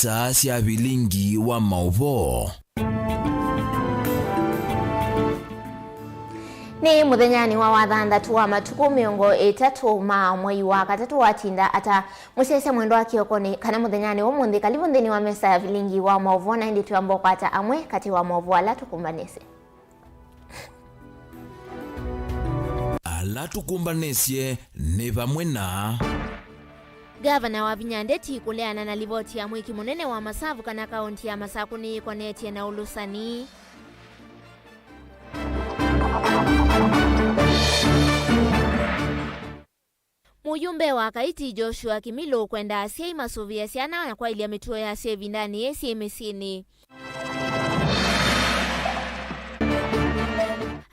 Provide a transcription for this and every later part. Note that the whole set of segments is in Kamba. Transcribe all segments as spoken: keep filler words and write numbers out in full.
Saa sya vilingi wa maũvoo. Nĩ mũthenyanĩ wa wathanthatũ wa matukũ mĩongo ĩtatũ ma mwei wa katatũ watinda ata, mũsyaĩĩsya mwendwa kĩokonĩ kana mũthenyanĩ wa ũmũnthĩ, kalivũ nthĩnĩ wa mesa ya vilingi wa maũvoo, na ĩndĩ twĩamba ũkwata amwe katĩ wa maũvoo ala tũkũmbanĩsye. Ala tũkũmbanĩsye nĩ vamwe na. Ngavana Wavinya Ndeti kũleana na livoti ya mwĩki mũnene wa masavu kana kaũnti ya Masakũ nĩyĩkonetye na ũlũsani. Mũyumbe wa Kaiti Joshua Kimilu kwenda asyai masũvĩe syana na kwaĩlya mĩtuo yasyo ĩvindanĩ yĩĩ syĩ mĩsyĩnĩ.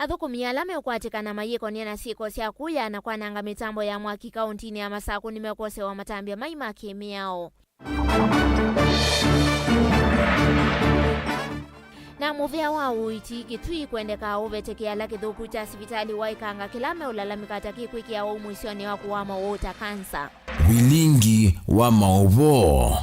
Athũkũmi ala meũkwatĩkana mayĩkonĩa na syĩko sya kũya na kwananga mĩtambo ya mwaki kaũntinĩ ya Masakũ nĩmekwosewa matambya mai ma kĩmĩao. Na mũvĩa wa ũiiti Kitui kwendeka ũvete kĩala kĩthũku kya sivitalĩ wa Ikanga kĩla meũlalamĩka ta kĩkwĩkĩa ũu mũisyonĩ wa kũwama ũũ ta kansa. Vilingi wa maũvoo.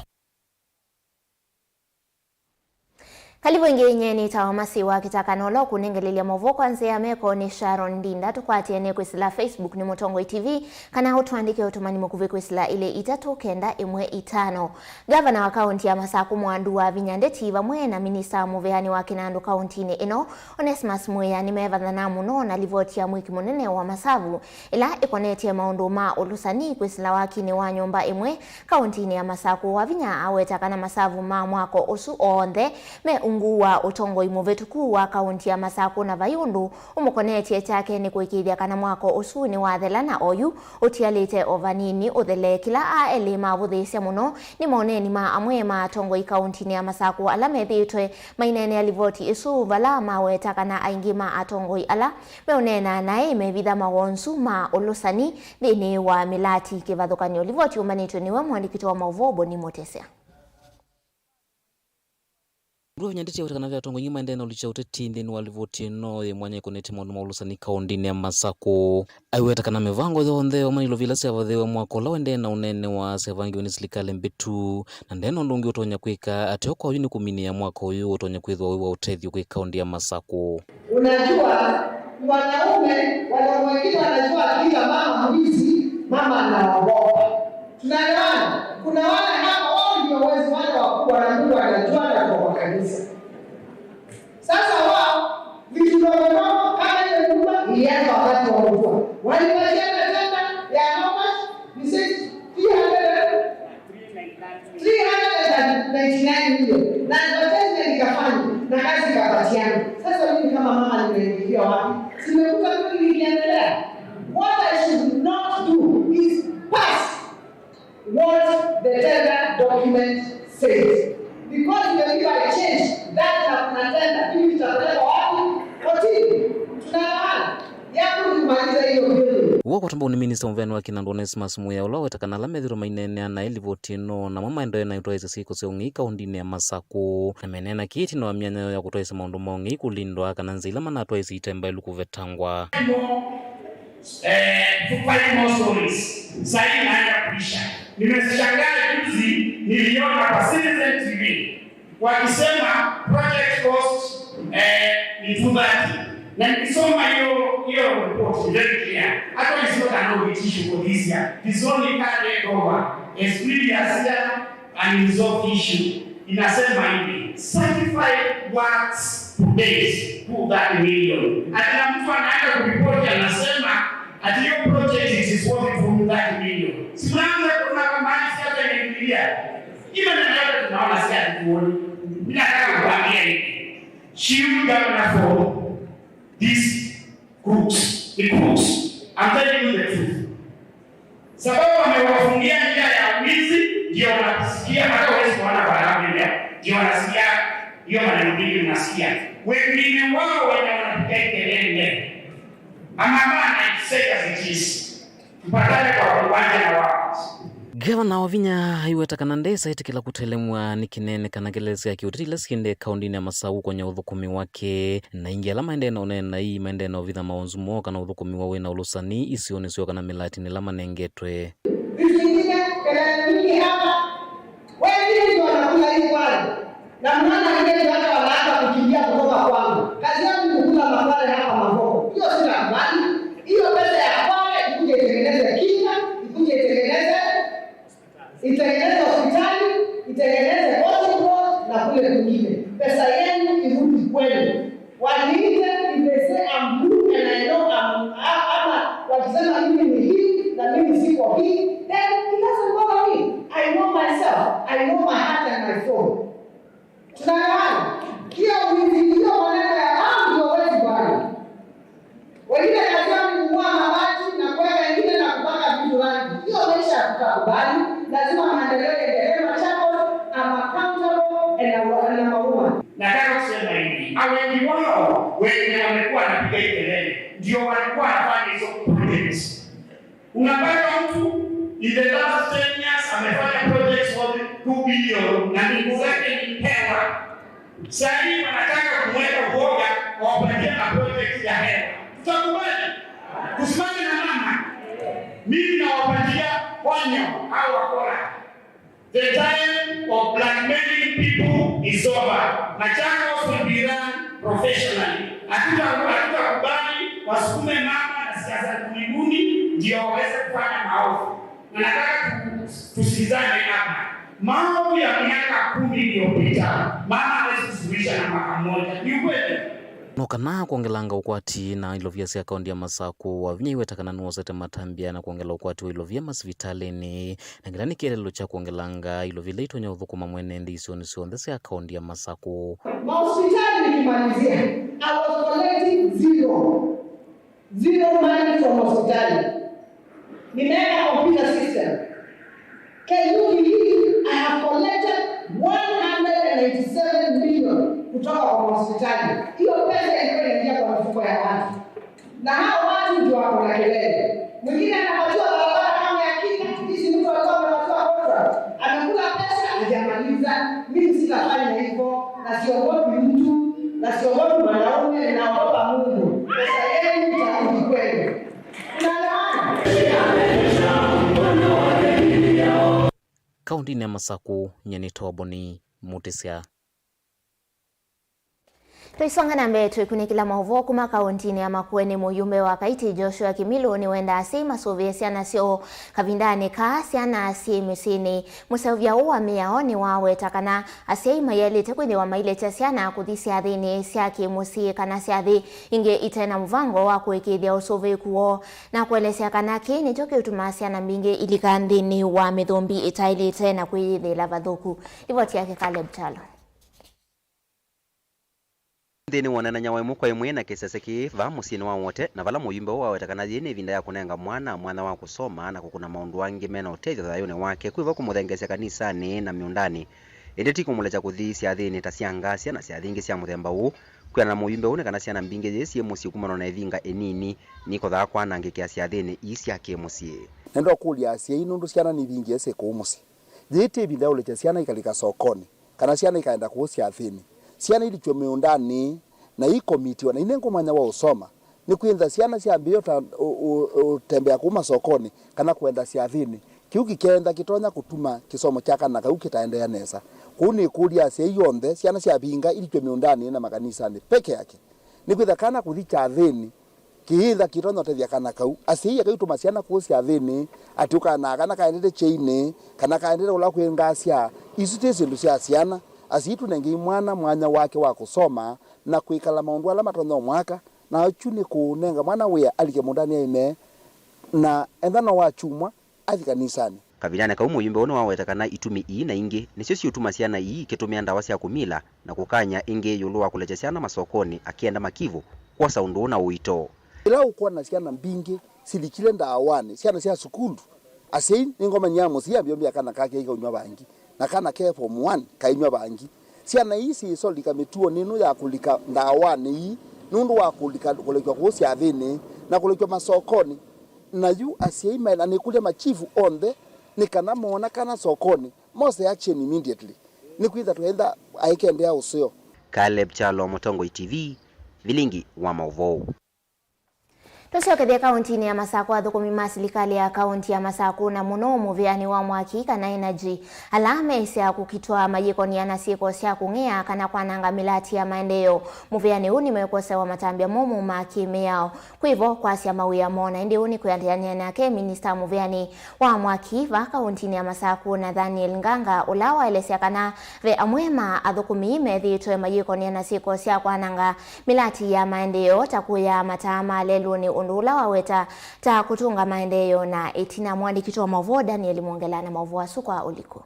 Kalivũ ĩngĩ nyie nĩtawa Masi wa Kĩtaka, na ũla ũkũnengelelya maũvoo kwa nzĩa ya meko nĩ Sharon Ndinda. Tũkwatĩane kwĩsĩla Facebook nĩ Mũtongoi T V, kana ũtũandĩke ũtũmani mũkuvĩ kwĩsĩla ilĩ itatũ kenda ĩmwe itano. Ngavana wa kaũnti ya Masakũ Mwandu Wavinya Ndeti vamwe na minista mũveani wa kĩnandũ kaũntinĩ ĩno, Onesmus Mwĩa, nĩmevathana mũno na livoti ya mwĩki mũnene wa masavu ĩla ĩkonetye maũndũ ma ũlũsani kwĩsĩla wakinĩ wa nyũmba ĩmwe kaũntinĩ ya Masakũ. Wavinya aweta kana masavu ma mwako ũsu onthe me ungu wa ũtongoi mũvĩtũku wa kaũnti ya Masakũ, na vai ũndũ ũmũkonetye kyake nĩ kũĩkĩĩthya kana mwako ũsu nĩwathela, na oyu ũtialĩte o vanini ũthele. Kĩla aa elĩ mavũthĩĩsya mũno nĩ moneni ma amwe ma atongoi kaũntinĩ ya Masakũ ala methĩĩtwe maineenea livoti ĩsu, vala maweta kana aingĩ ma atongoi ala meũneena naĩ mevitha mawonzu ma ũlũsani nthĩnĩ wa mĩlati kĩvathũkany'o. Livoti ũmbanĩtwe nĩwe mũandĩki witũ wa maũvoo Boni Mũtesya. Mwandu Wavinya Ndeti aweta kana ve atongoi aingĩ maendee na ũlikya ũteti nthĩnĩ wa livoti ĩno yĩ mwanya ĩkonetye maũndũ ma ũlũsani kaũntinĩ ya Masakũ. Aiweta kana mĩvango yonthe vamwe na ilovia ila syavathĩwe mwaka ũla ũendee na ũneenewa syavangiwe nĩ silikalĩ mbĩtu, na ndena ũndũ ũngĩ ũtonya kwĩka, ateo kwa oyu nĩ kũminĩa mwaka ũyũ ũtonya kwĩthĩwa wĩ wa ũtethyo kwĩ kaũnti ya Masakũ. Unajua, wanaume, wanaume wengine wanajua akiita mama mwizi, mama anaogopa. Tunaelewana? Kuna wale hapa, wao ndio wezi wale wakubwa, na Mungu anajua, na kwa kanisa. Sasa wao, vitu ndogo ndogo kama hiyo nyumba ilianza wakati wa mvua. Walipatiana tenda ya how much? You said three hundred, three hundred and ninety-nine million. Na advertisement ikafanywa, na kazi ikapatiana. Sasa mimi kama mama nimeingiliwa wapi? Simekuta tu nikiendelea. What I should not do is pass what the tender document says. Because the people change that na kuna tender, mimi nitapeleka wapi? Kotini. Tunaelewana? Yangu ni kumaliza hiyo bill. Ũu ũkwatwa mbau nĩ minista mũveani wa kĩnandũ Onesmus Mwĩa, ũla waweta kana ala methĩĩtwe maineenea naĩ livoti ĩno namo maendeee na ũtwaĩĩsya syĩko sya ũng'ei kaũntinĩ ya Masakũ, na meneena kĩĩ ĩtina wa myanya yoo ya kũtwaĩĩsya maũndũ ma ũng'ei kũlindwa kana nzĩa ila manatwaĩĩsya itembaĩlu kũvetangwa. Eh, five more stories. Saa hii inaenda kuisha. Nimeshangaa juzi niliona kwa Citizen T V wakisema project cost, eh, ni two thirty. Na nikisoma hiyo, hiyo report, very clear. Actually, it's not an audit issue for this year. It's only carried over as previous year unresolved issue. Inasema hivi, certified works to date, two thirty million. Ati na mtu anaenda kuripoti anasema ati hiyo project it is worth two thirty million. Si mnaanza kuona kama hali siasa inaingilia? Hii maneno yote tunaona si hatuoni. Mimi nataka kuambia hivi. Shield governor for these crooks. The crooks. I'm telling you the truth. Sababu wamewafungia njia ya wizi, ndio wanasikia, hata huwezi kuona barafu leo, ndio wanasikia hiyo maneno mingi mnasikia. Wengine wao wenye wanapiga kelele. Ama bana, say as it is. Tupatane kwa uwanja na wao. Ngavana Wavinya aiweta kana ndesa ĩtĩkĩla kũtelemw'a nĩ kĩnene kana kelesi ya kĩũteti ila siendee kaũntinĩ ya Masakũ kũkonya ũthũkũmi wake, na aingĩ ala maendee na ũneena ii maendee na ũvitha mawonzu moo kana ũthũkũmi woo wĩ na ũlũsani isionĩ syoo kana mĩlatinĩ ĩla manengetwe. Vitu vingine, kelele mingi hapa. Wengine ndio wana- Kula hii kwale. Na mnaona vile watu wanaanza kukimbia kutoka kwangu. Kazi yangu ni kukula makwale hapa Mavoko. Hiyo sitakubali. Hiyo pesa ya kwale ikuje itengeneze kinga, ikuje itengeneze, itengeneze hospitali, itengeneze coaching road na kule kwingine. Pesa yenu irudi kwenu. Waniite, if they say I'm blue and I know I'm, a-, ama wakisema mimi ni hii na mimi siko hii, then it doesn't bother me. I know myself. I know my heart and my soul. Tunaelewana? Hiyo wizi, hiyo maneno ya, ah, ndio wezi bwana. Wengine kazi yao ni kung'oa mabati na kuweka ingine na kupaka vitu rangi. Hiyo maisha hatutakubali. Lazima maendeleo yaendelee. Machakos, I'm accountable and I'm, and I'm a woman. Nataka kusema hivi, wengi wao wenye wamekuwa wanapiga hii kelele ndio walikuwa wanafanya hizo projects. Unapata mtu in the last ten years amefanya projects worth two billion na mingi zake ni hewa. Saa hii wanataka kumweka uoga, wawapatia na project ya hewa. Tutakubali? Tusimame na mama. Mimi nawapatia onyo au wakora. The time of blackmailing people is over. Machakos will be run professionally. Hatuta-, hatutakubali wasukume mama na siasa duni duni ndio waweze kufanya maovu. Na nataka tu-, tusikizane hapa. Maovu ya miaka kumi iliyopita, mama hawezi kusuluhisha na mwaka mmoja. Ni ukweli? No kana kwongelanga ũkwati na ilovia sya kaunti ya Masakũ, Wavinya aiweta kana nĩwosete matambya na kwongela ũkwati wa ilovia masivitalĩnĩ, na kĩla nĩ kĩeleelo kya kwongelanga ilovia ila itonya ũthũkũma mwene nthĩ isionĩ syonthe sya kaunti ya Masakũ. Mahospitali nikimalizia, I was collecting zero. Zero money from hospitali. Nimeweka computer system. Can you believe I have collected one hundred and ninety-seven million kutoka kwa hospitali? Hiyo pesa ilikuwa inaingia kwa mifuko ya watu. Na hao watu ndio wako na kelele. Mwingine anapatiwa barabara kama ya Kenya, hizi mtu alikuwa amepatiwa contract. Amekula pesa, hajamaliza. Mimi sitafanya hivyo. Na siogopi mtu, na siogopi mwanaume, naogopa Mungu. Pesa yenu itarudi kwenu. Tunaelewana? Kaunti-inĩ ya Masakũ, nyie nĩtawa Boni Mũtĩsya. Tũisonga na mbee, twĩkunĩkĩla maũvoo kuma kaunti-inĩ ya Makueni, mũyumbe wa Kaiti Joshua Kimilu nĩwendaa asyai masũvĩe syana syoo kavindanĩ kaa syana syĩ mĩsyĩnĩ. Mũseũvya ũũ wa mĩao nĩwaweta kana asyai mayaĩlĩte kwĩthĩwa mailekya syana kũthi syathĩnĩ sya kĩ-mũsyĩ kana syathĩ ingĩ ite na mũvango wa kũĩkĩĩthya ũsũvĩĩku woo, na kũelesya kana kĩĩ nĩkyo kĩũtumaa syana mbingĩ ilika nthĩnĩ wa mĩthũmbi ĩtaĩlĩte na kwĩyĩthĩĩla vathũku. Livoti yake Caleb Kyalo. Nthĩnĩ wa ũneenany'a wa ĩmwe kwa ĩmwe na kĩsese kĩĩ vaa mũsyĩnĩ wa Wote, na vala mũyumbe ũũ waweta kana yĩĩ nĩ ĩvinda ya kũnenga mwana mwanya wa kũsoma na kũkũna maũndũ angĩ me na ũtethyo thayũnĩ wake, kwĩva kũmũthengeesya kanisanĩ na mĩũndanĩ, ĩndĩ ti kũmũlekya kũthi syathĩnĩ ta sya ngasya na syathĩ ingĩ sya mũthemba ũũ, kwĩanana na mũyumbe ũũ nĩ kana syana mbingĩ yĩĩ syĩ mũsyĩ kumana na ĩvinga ĩnini nikothaa kwanangĩkĩa syathĩnĩ ii sya kĩ-mũsyĩ. Nenda ũkũlya asyai nũndũ syana nivingĩe syĩ kũu mũsyĩ. Yĩĩ ti ĩvinda ya ũlekya syana ikalika sokonĩ, kana syana ikaenda kũu syathĩnĩ. Syana ilikw'e mĩũndanĩ, na ikomitiwa, na inengwe mwanya wa ũsoma. Nĩkwĩthĩwa syana syambĩĩa ũta-, ũ-, ũ-, ũtembea kũu masokonĩ, kana kũenda syathĩnĩ, kĩu kĩkeenda kĩtonya kũtuma kĩsomo kya kana kau kĩtaendeea nesa. Kwoou nĩkũlya asyai onthe, syana syavinga ilikw'e mĩũndanĩ na makanisanĩ peke yake. Nĩkwĩthĩwa kana kũthi kyathĩnĩ, kĩyĩtha kĩtonya ũtethya kana kau. Asyai ekai ũtũma syana kũũ syathĩnĩ, atĩ ũkanaa kana kaendete kyeinĩ, kana kaendete ũla kwĩ ngasya. Isu ti syĩndũ sya syana. Asyai tũnengei mwana mwanya wake wa kũsoma na kwĩkala maũndũ ala matonya ũmwaka, na kyu nĩ kũnenga mwana wĩa alike mũũndanĩ aĩme, na ethĩwa no wakyumwa, athi kanisanĩ. Kavindanĩ kau, mũyumbe ũũ nĩwaweta kana itumi ii na ingĩ nĩsyo siũtuma syana ii ikĩtũmĩa ndawa sya kũmila na kũkany'a ĩngĩ ĩũlũ wa kũlekya syana masokonĩ, akĩenda makivũ kwosa ũndũ ũũ na ũito. Ĩla ũkwona syana mbingĩ silikile ndaawanĩ, syana sya sukulu, asyai nĩngomany'a mũsyai ambĩombĩa kana kake ĩkaũnyw'a vangi, na kana ke form one kainyw'a vangi. Syana ii syĩsolika mĩtuonĩ ĩno ya kũlika ndaawanĩ ii nũndũ wa kũlika, kũlekw'a kũũ syathĩnĩ na kũlekw'a masokonĩ. Na yu asyai maĩ na nĩkũlya machifu onthe nĩ kana moona kana sokonĩ, mose action immediately, nĩkwĩthĩwa twaenda aĩkendea ũseo. Caleb Kyalo, Mũtongoi T V, Vilingi wa Maũvoo. Tũsyokethye kaũntinĩ ya Masakũ, athũkũmi ma silikalĩ ya kaũnti ya Masakũ na mũno mũvĩanĩ wa mwaki kana energy, ala meĩsya kũkitwa mayĩkonĩa na syĩko sya kũng'ea kana kwananga mĩlati ya maendeeo mũvĩanĩ ũũ nĩmekwosewa matambya momũ ma kĩ-mĩao. Kwĩvo kwasya mawĩa moo, na ĩndĩ ũũ nĩ kwĩanĩanĩa nake minista mũvĩanĩ wa mwaki va kaũntinĩ ya Masakũ, Nathaniel Nganga, ũla waelesya kana ve amwe ma athũkũmi methĩĩtwe mayĩkonĩa na syĩko sya kwananga mĩlati ya maendeeo, ta kũya mataa ma lelũnĩ, ũndũ ũla waweta ta kũtũnga maendeeo na ĩtina. Mũandĩki witũ wa maũvoo Daniel Mwongela na maũvoo asu kwa ũliku.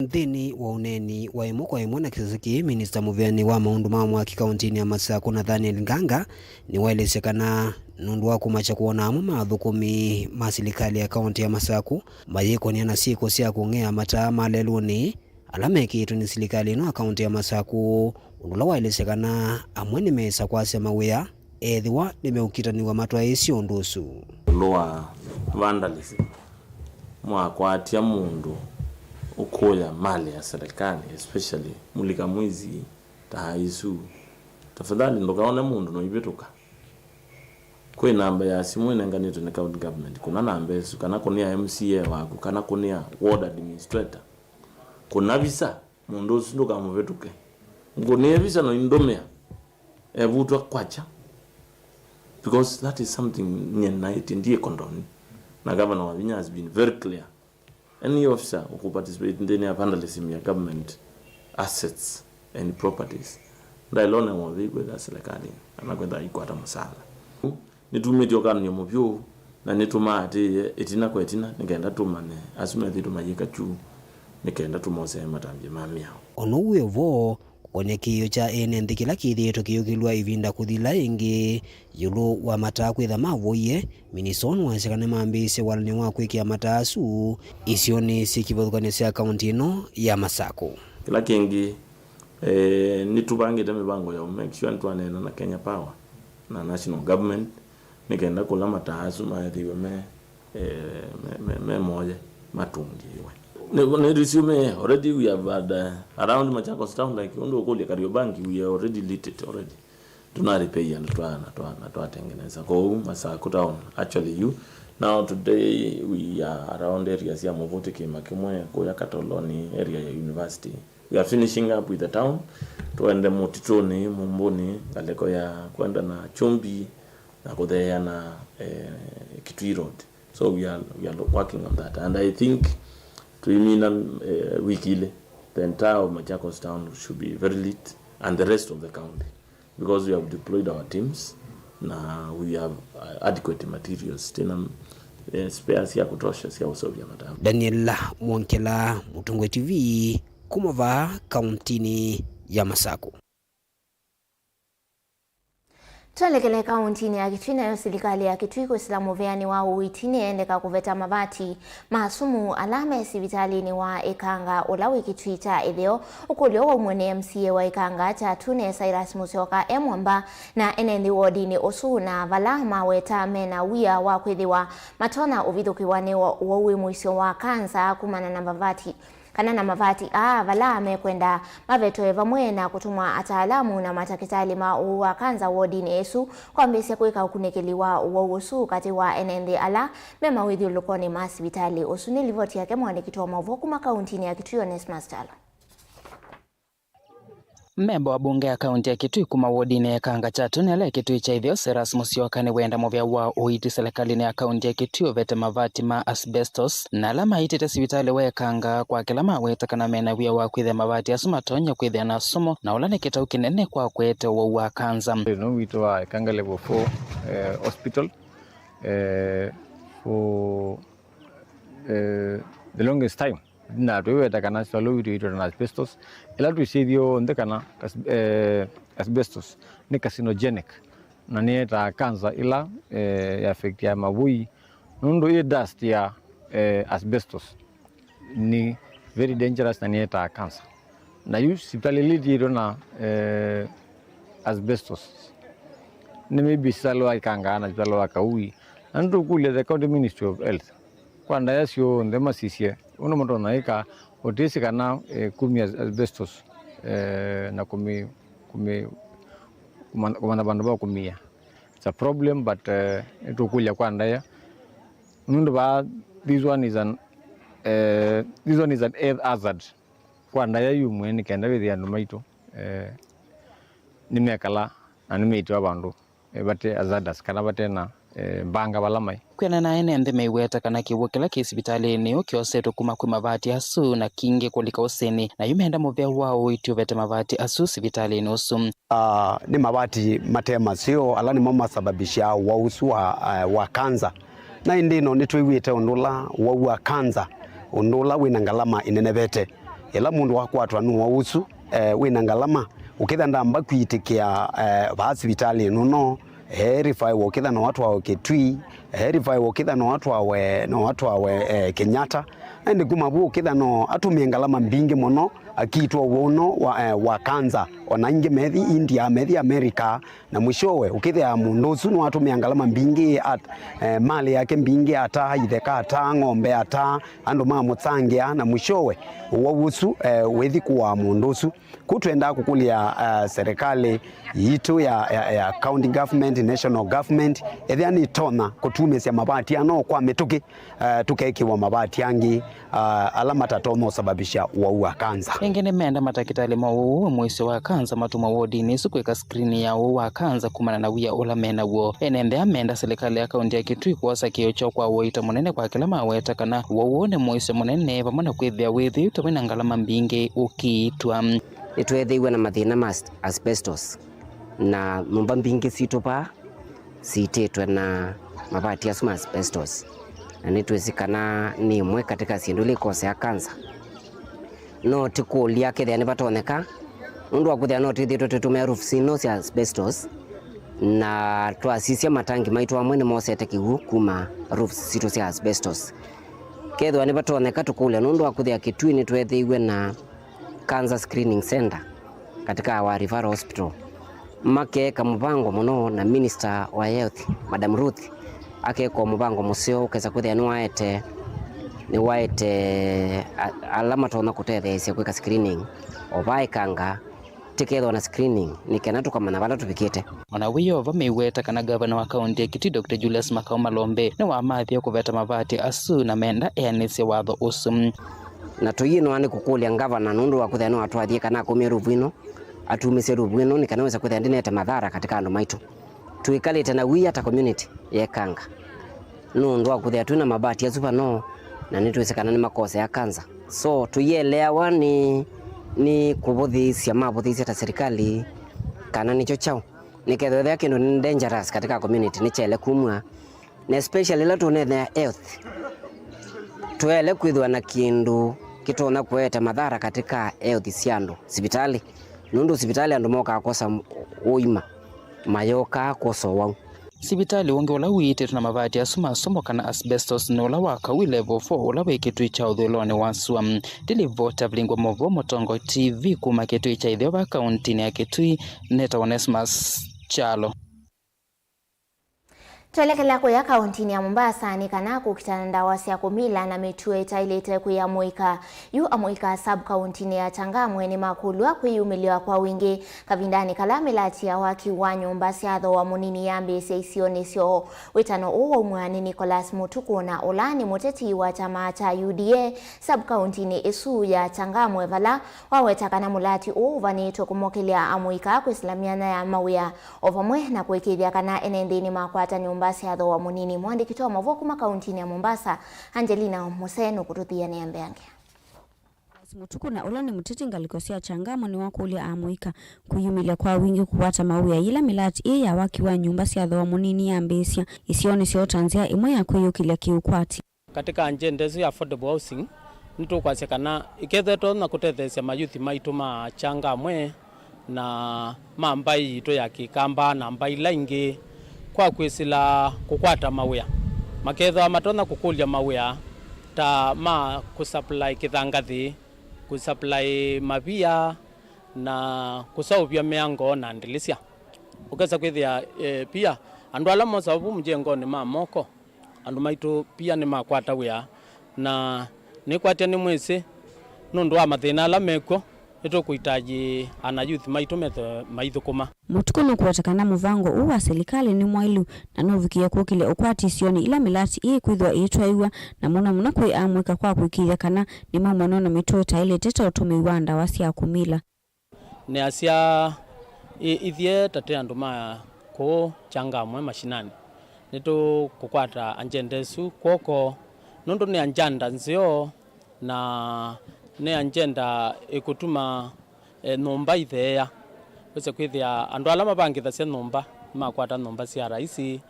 Nthĩnĩ wa ũneeni wa ĩmwe kwa ĩmwe na kĩsese kĩĩ, minista mũvĩanĩ wa maũndũ ma mwaki kaũntinĩ ya Masakũ, Nathaniel Nganga, nĩwaelesya kana nũndũ wa kũmakya kwona amwe ma athũkũmi ma silikalĩ ya kaũnti ya Masakũ mayĩkonĩa na syĩko sya kũng'ea mataa ma lelũnĩ, ala mekĩĩtwe nĩ silikalĩ ĩno ya kaũnti ya Masakũ, ũndũ ũla waelesya kana amwe nĩmeĩsa kwasya mawĩa ethĩwa nĩmeũkitanĩw'a matwaĩĩsye ũndũ ũsu. Ũndũ wa vandalism, mwakwatya mũndũ ũkũya mali ya serikali, especially mulika mwizi ta isu, tafadhali ndũkaone mũndũ noivĩtũka. Kwĩ namba ya simũ ĩnenganĩtwe nĩ county government, kũna namba ĩsu, kana kũnĩa M C A waku, kana kũnĩa ward administrator. Kũna visa, mũndũ ũsu ndũkamũvĩtũke. Ngũnĩe visa na ũindũmĩa, evutwa kwakya. Because that is something nyie naĩtye ndiĩ condone. Na Governor Wavinya has been very clear. Any officer who participate nthĩnĩ ya vandalism ya government assets and properties, ndaĩlonew'a ũthei kwĩthĩa serikali kana kwĩthĩa aikwata mũsaala. Nĩtumĩtye ũkanany'o mũvyũ na nĩtũmaatĩĩe ĩtina kwa ĩtina nĩ kenda tũmanye asu methĩĩtwe mayĩka kyu nĩ kenda tũmosee matambya ma mĩao. O na ũu wĩ o vo, kũkony'a kĩĩo kya ene nthĩ kĩla kĩthĩĩtwe kĩyũkĩlw'a ĩvinda kũthila ĩngĩ ĩũlũ wa mataa kwĩtha mavoie, minista nĩwaasya kana nĩmambĩĩsye walany'o wa kwĩkĩa mataa asu isionĩ syĩ kĩvathũkany'o sya kaũnti ĩno ya Masakũ. Kĩla kĩngĩ, eh, nĩtũvangĩte mĩvango ya make sure nĩtwaneena na Kenya Power na national government nĩ kenda kũla mataa asu maethĩiwe me, eh, me, me, me moye matũngĩĩwe. Nĩ, nĩ resume already we have had, uh, around Machakos town, like, ũndũ ũkũlya Kariobangi, we are already lit it already. Tũna repair na twa, na twa, na twatengeneza. Kwoou Masakũ town, actually you, now today we are around areas ya Mũvũtĩ kĩĩma kĩmwe, kũya Katoloni, area ya university. We are finishing up with the town. Twende mũtitũnĩ, Mũmbũnĩ, ngalĩko ya kwenda na Chumbi, na kũtheea na, eh, Kitui Road. So we are, we are working on that. And I think, tũimina, eh, wiki ilĩ, the entire of Machakos town should be very lit and the rest of the county. Because we have deployed our teams, na we have, uh, adequate materials. Tena, eh, spares ya kutosha cia ũseũvya mataa. Daniel Mwongela, Mũtũngwe T V, kuma vaa kaũntinĩ ya Masakũ. Twelekele kaũntinĩ ya Kitui, nayo silikalĩ ya Kitui kwĩsĩla mũvĩanĩ wa ũiiti nĩyendeka kũveta mavati ma sumu ala me sivitalĩnĩ wa Ĩkanga ũla wĩ Kitui kya ĩtheo. Ũkũlyo waumw'e nĩ M C A wa Ĩkanga kya Tune, Cyrus Mũsyoka, e mwamba na ene nthĩ wodinĩ ũsu, na vala maweta mena wia wa kwĩthĩwa matonya ũvithũkĩwa nĩ ũwau wĩ mũisyo wa kanza kumana na mavati kana na mavati aa, vala mekwenda mavetwe vamwe na kũtũmwa ataalamu na matakĩtalĩ ma ũwau wa kanza wodinĩ ĩsu kwambĩĩsya kwĩka ũkunĩkĩli wa ũwau ũsu katĩ wa ene nthĩ ala me mawĩthyũlũlũkonĩ ma sivitalĩ ũsu. Nĩ livoti yake mũandĩki witũ wa maũvoo kuma kaũntinĩ ya Kitui, Onesmus Kyalo. Memba wa mbunge ya kaũnti ya Kitui kuma wodinĩ ya Ĩkanga kya Tune, ala e Kitui kya ĩtheo, Cyrus Mũsyoka, nĩwenda mũvĩa wa ũiiti silikalĩnĩ ya kaũnti ya Kitui ũvete mavati ma asbestos, na ala maitĩte sivitalĩ wa Ĩkanga kwa kĩla maweta kana mena wia wa kwĩthĩa mavati asu matonya kwĩthĩa na sumu, na ũla nĩ kĩtau kĩnene kwa kũete ũwau wa kanza. Ĩno witũ wa Ĩkanga Level four, eh, Hospital, eh, for, eh, the longest time. Na tũiweta kana sitalĩ witũ ĩitwa na asbestos, ĩla twĩsĩ ithyonthe kana as-, eh, asbestos nĩ carcinogenic, na nĩyetaa cancer ĩla, eh, ya affect ya mavũi, nũndũ ĩ dust ya, eh, asbestos nĩ very dangerous na nĩyetaa cancer. Na yu sivitalĩ ĩla ĩtiĩtwe na, eh, asbestos nĩ maybe sitalĩ wa Ĩkanga na sitalĩ wa Kaui, na nĩtũkũlya the County Ministry of Health kwa ndaĩa syonthe masisye ũndũ matonya ĩka ũtĩsĩ kana, eh, kumya asbestos, eh, na kũmĩ-, kũmĩ-, kũmanya, kũmanya vandũ va kũmia. It's a problem, but uh, nĩtũkũlya kwa ndaĩa nũndũ vaa, this one is an, uh, this one is an health hazard kwa ndaĩa yu mwene, kenda wĩthĩa andũ maitũ eh, nĩmekala na nĩmeĩtĩwa vandũ eh, vate hazardous kana vate na eh, mbanga vala mai. Kwĩanana na ene nthĩ meiweta kana kĩw'ũ kĩla kĩ sivitalĩnĩ ũũ kyosetwe kuma kwĩ mavati asu na kingĩ kũlika ũsĩnĩ, na yu menda mũvea wa ũiiti ũvete mavati asu sivitalĩnĩ ũsu. Ah, nĩ mavati mate maseo ala nĩmo masababishaa ũwau ũsu wa, eh, wa kanza. Na ĩndĩ ĩno nĩtwĩw'ĩte ũndũ ũla ũwau wa kanza, ũndũ ũla wĩna ngalama ĩnenevete. Ĩla mũndũ wakwatwa nĩ ũwau ũsu, eh, wĩna ngalama, ũkĩtha ndamba kwĩtĩkĩa eh, vaa sivitalĩnĩ ũno, eh, rifaiwa ũkĩtha no atwawe Kitui, eh, rifaiwa ũkĩtha no atwawe, no atwawe eh, Kenyatta. Na ĩndĩ kuma vu ũkĩtha no atũmĩe ngalama mbingĩ mũno akitwa ũwau ũno wa, eh, wa kanza. Ona ingĩ methi India, methi America, na mwishowe ũkĩthĩa mũndũ ũsu nĩwatũmĩa ngalama mbingĩ at, eh, malĩ yake mbingĩ ata, itheka ata, ng'ombe ata, andũ mamũsangĩa, na mwishowe ũwau ũsu eh, wĩthi kũaa mũndũ ũsu. Kũu twendaa kũkũlya uh, serikali yitũ ya, ya, ya county government, national government, ethĩa nĩtonya kũtumĩsya mavati ano kwa mĩtũkĩ uh, tũkekĩwa mavati angĩ uh, ala matatonya ũsababisha ũwau wa kanza. Ĩngĩ nĩmeenda matakĩtalĩ ma ũwau wa mũisyo wa kanza matũmwe wodinĩ ĩsu kwĩka screen ya ũwau wa kanza kumana na wia ũla menaw'o. Ene nthĩ aa meenda serikali ya kaunti ya Kitui kwosa kĩĩo kyoo kwa ũita mũnene kwa kĩla maweta kana ũwau ũũ nĩ mũisyo mũnene vamwe na kwĩthĩa wĩthĩĩtwe wĩna ngalama mbingĩ ũkiitwa. Nĩtweethĩiwe na mathĩna ma as-, asbestos, na nyũmba mbingĩ sitũ vaa siitĩtwe na mavati asu ma asbestos, na nĩtwĩsĩ kana nĩ ĩmwe katĩ ka syĩndũ ila ikosea kanza. No tĩkũlya kethĩa nĩvatonyeka, nũndũ wa kwĩthĩa no twĩthĩĩtwe tũtũmĩa roofs ino sya asbestos, na twasisya matangi maitũ amwe nĩmosete kĩw'ũ kuma roofs sitũ sya asbestos. Kethĩwa nĩvatonyeka tũkũlya, nũndũ wa kwĩthĩa Kitui nĩtweethĩiwe na Cancer Screening Center katika our referral hospital. Makeeka mũvango mũno na Minister wa Health, Madam Ruth, akeeka mũvango mũseo ũkesa kwĩthĩa nĩwaete, nĩwaete a-, ala matonya kũtetheesya kwĩka screening o vaa Ikanga, tĩkethwa na screening nĩ kana tũkamanya vala tũvikĩte. Ona wĩ o va, meiweta kana ngavana wa kaunti ya Kitui, Doctor Julius Makau Malombe, nĩwamathie kũveta mavati asu na menda eanĩsye watho ũsu. Na tũyĩnoa nĩ kũkũlya ngavana nũndũ wa kwĩthĩa nĩwatwathie kana akũmie ruvu ĩno, atumĩsye ruvu ĩno nĩ kana wĩsa kwĩthĩa ndĩnete mathara katika andũ maitũ. Twĩkalĩte na wia ta community ya Ikanga nũndũ wa kwĩthĩa twĩ na mavati asu vano, na nĩtwĩsĩ kana nĩmakosea kanza. So tũyĩeleawa nĩ, nĩ kũvũthĩĩsya mavũthĩĩsya ta serikali kana nĩkyo kyaũ, nĩkethwa ethĩa kĩndũ nĩ dangerous katika community nĩkyaĩle kumw'a. Na especially ĩla tũneenea health, twaĩle kwĩthĩwa na kĩndũ kĩtonya kũete mathara katika health sya andũ sivitalĩ, nũndũ sivitalĩ andũ mokaa kwosa ũima, mayokaa kwosa ũwau. Sivitalĩ ũngĩ ũla ũiitĩtwe na mavati asu ma somo kana asbestos nĩ ũla wa Kawi Level four ũla wĩ Kitui kya ũthũĩlonĩ wa sua. Ndilivota vilingwa maũvoo Mũtongoi T V kuma Kitui kya ĩtheo va kauntinĩ ya Kitui, nĩtawa Onesmus Kyalo. Twelekela kũya kauntinĩ ya Mombasa nĩ kana kũkitana ndawa sya kũmila na mĩtuo ĩtaĩlĩte kwĩ amũika. Yu amũika sub kauntinĩ ya Changamwe nĩmakũlw'a kwĩyumĩlya kwa wingĩ kavindanĩ kala mĩlati ya waki wa nyũmba sya thooa mũnini yambĩĩsya isionĩ syoo. Wĩtano ũũ waumw'a nĩ Nicholas Mutuku, na ũla nĩ mũteti wa kyama kya U D A sub kauntinĩ ĩsu ya Changamwe, vala waweta kana mũlati ũũ ũvanĩtwe kũmokĩlya amũika kwĩsĩla myanya ya mawĩa, o vamwe na kũĩkĩĩthya kana ene nthĩ nĩmakwata nyũmba sya thooa mũnini. Mũandĩki witũ wa maũvoo kuma kauntinĩ ya Mombasa, Angelina Musee, nũkũtũthianĩa mbeange. Nicholas Mutuku, na ũla nĩ mũteti ngalĩko sya Changamwe, nĩwakũlya amũika kwĩyumĩlya kwa wingĩ kũkwata mawĩa yĩla mĩlati ĩĩ ya waki wa nyũmba sya thooa mũnini yambĩĩsya isionĩ syoo ta nzĩa ĩmwe ya kwĩyũkĩlya kĩũkwati. Katika agenda ĩsu ya affordable housing, nĩtũkwasya kana ĩkethĩwa ĩtonya kũtetheesya mayuthi maitũ ma Changamwe na ma mbaĩ yitũ ya Kĩkamba na mbaĩ ila ingĩ kwa kwĩsĩla kũkwata mawĩa, makethĩwa matonya kũkũlya mawĩa ta ma kũsupply kĩthangathĩ, kũsupply mavia na kũseũvya mĩango na ndĩlĩsya. Ũkesa kwĩthĩa, eh, pia andũ ala mosawa vu mjengonĩ ma moko, andũ maitũ pia nĩmakwata wĩa, na nĩkwatya nĩmwĩsĩ nũndũ wa mathĩna ala mekw'o, Nĩtũkũitaji ana youth maitũ methe maithũkũma. Mũtuku nũkũweta kana mũvango ũũ wa silikalĩ nĩ mwaĩlu na nũvikĩe kũkĩlya ũkwati isionĩ ila mĩlati ĩĩ kwĩthĩwa ĩitwaĩw'a, na mũno mũno kwĩ amũika kwa kũĩkĩĩthya kana nĩmaumanywa na mĩtuo ĩtaĩlĩte ta ũtũmĩi wa ndawa sya kũmila. Nĩasya, "Ĩ-, ithyĩ ta twĩ andũ ma kũũ Changamwe mashinani, nĩtũkũkwata agenda ĩsu kw'oko, nũndũ nĩ agenda nzeo na nĩ agenda ĩkũtuma, e, nyũmba itheea." Wĩse kwĩthĩa andũ ala mavangĩthasya nyũmba nĩmakwata nyũmba sya raisi,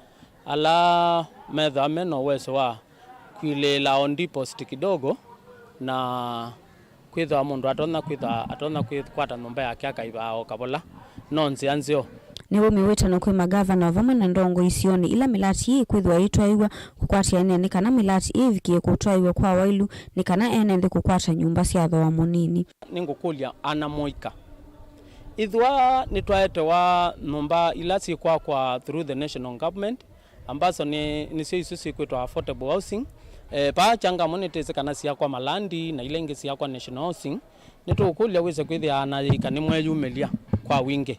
ala methĩwa me na ũweso wa kwilĩĩla o deposit kidogo, na kwĩthĩwa mũndũ atonya kwĩthĩwa atonya kwĩkwata nyũmba yake akaĩva o kavola, no nzĩa nzeo. Nĩwaumiw'ĩte na kwĩ magavana o vamwe na ndongoi isionĩ ila mĩlati ĩĩ kwĩthĩwa ĩitwaĩw'a kũkwatĩanĩa nĩ kana mĩlati ĩĩ ĩvikĩe kũtwaĩw'a kwa waĩlu nĩ kana ene nthĩ kũkwata nyũmba sya thooa mũnini. Nĩngũkũlya ana mũika, ĩthĩwa nĩtwaetewa nyũmba ila syĩkwakwa through the national government, ambazo nĩ, nĩsyo isu syĩkwĩtwa affordable housing. E, vaa Changamwe nĩtwĩsĩ kana syakwa malandi na ila ingĩ syakwa national housing. Nĩtũkũlya wĩse kwĩthĩa ana yĩika nĩmweyumĩlya kwa wingĩ.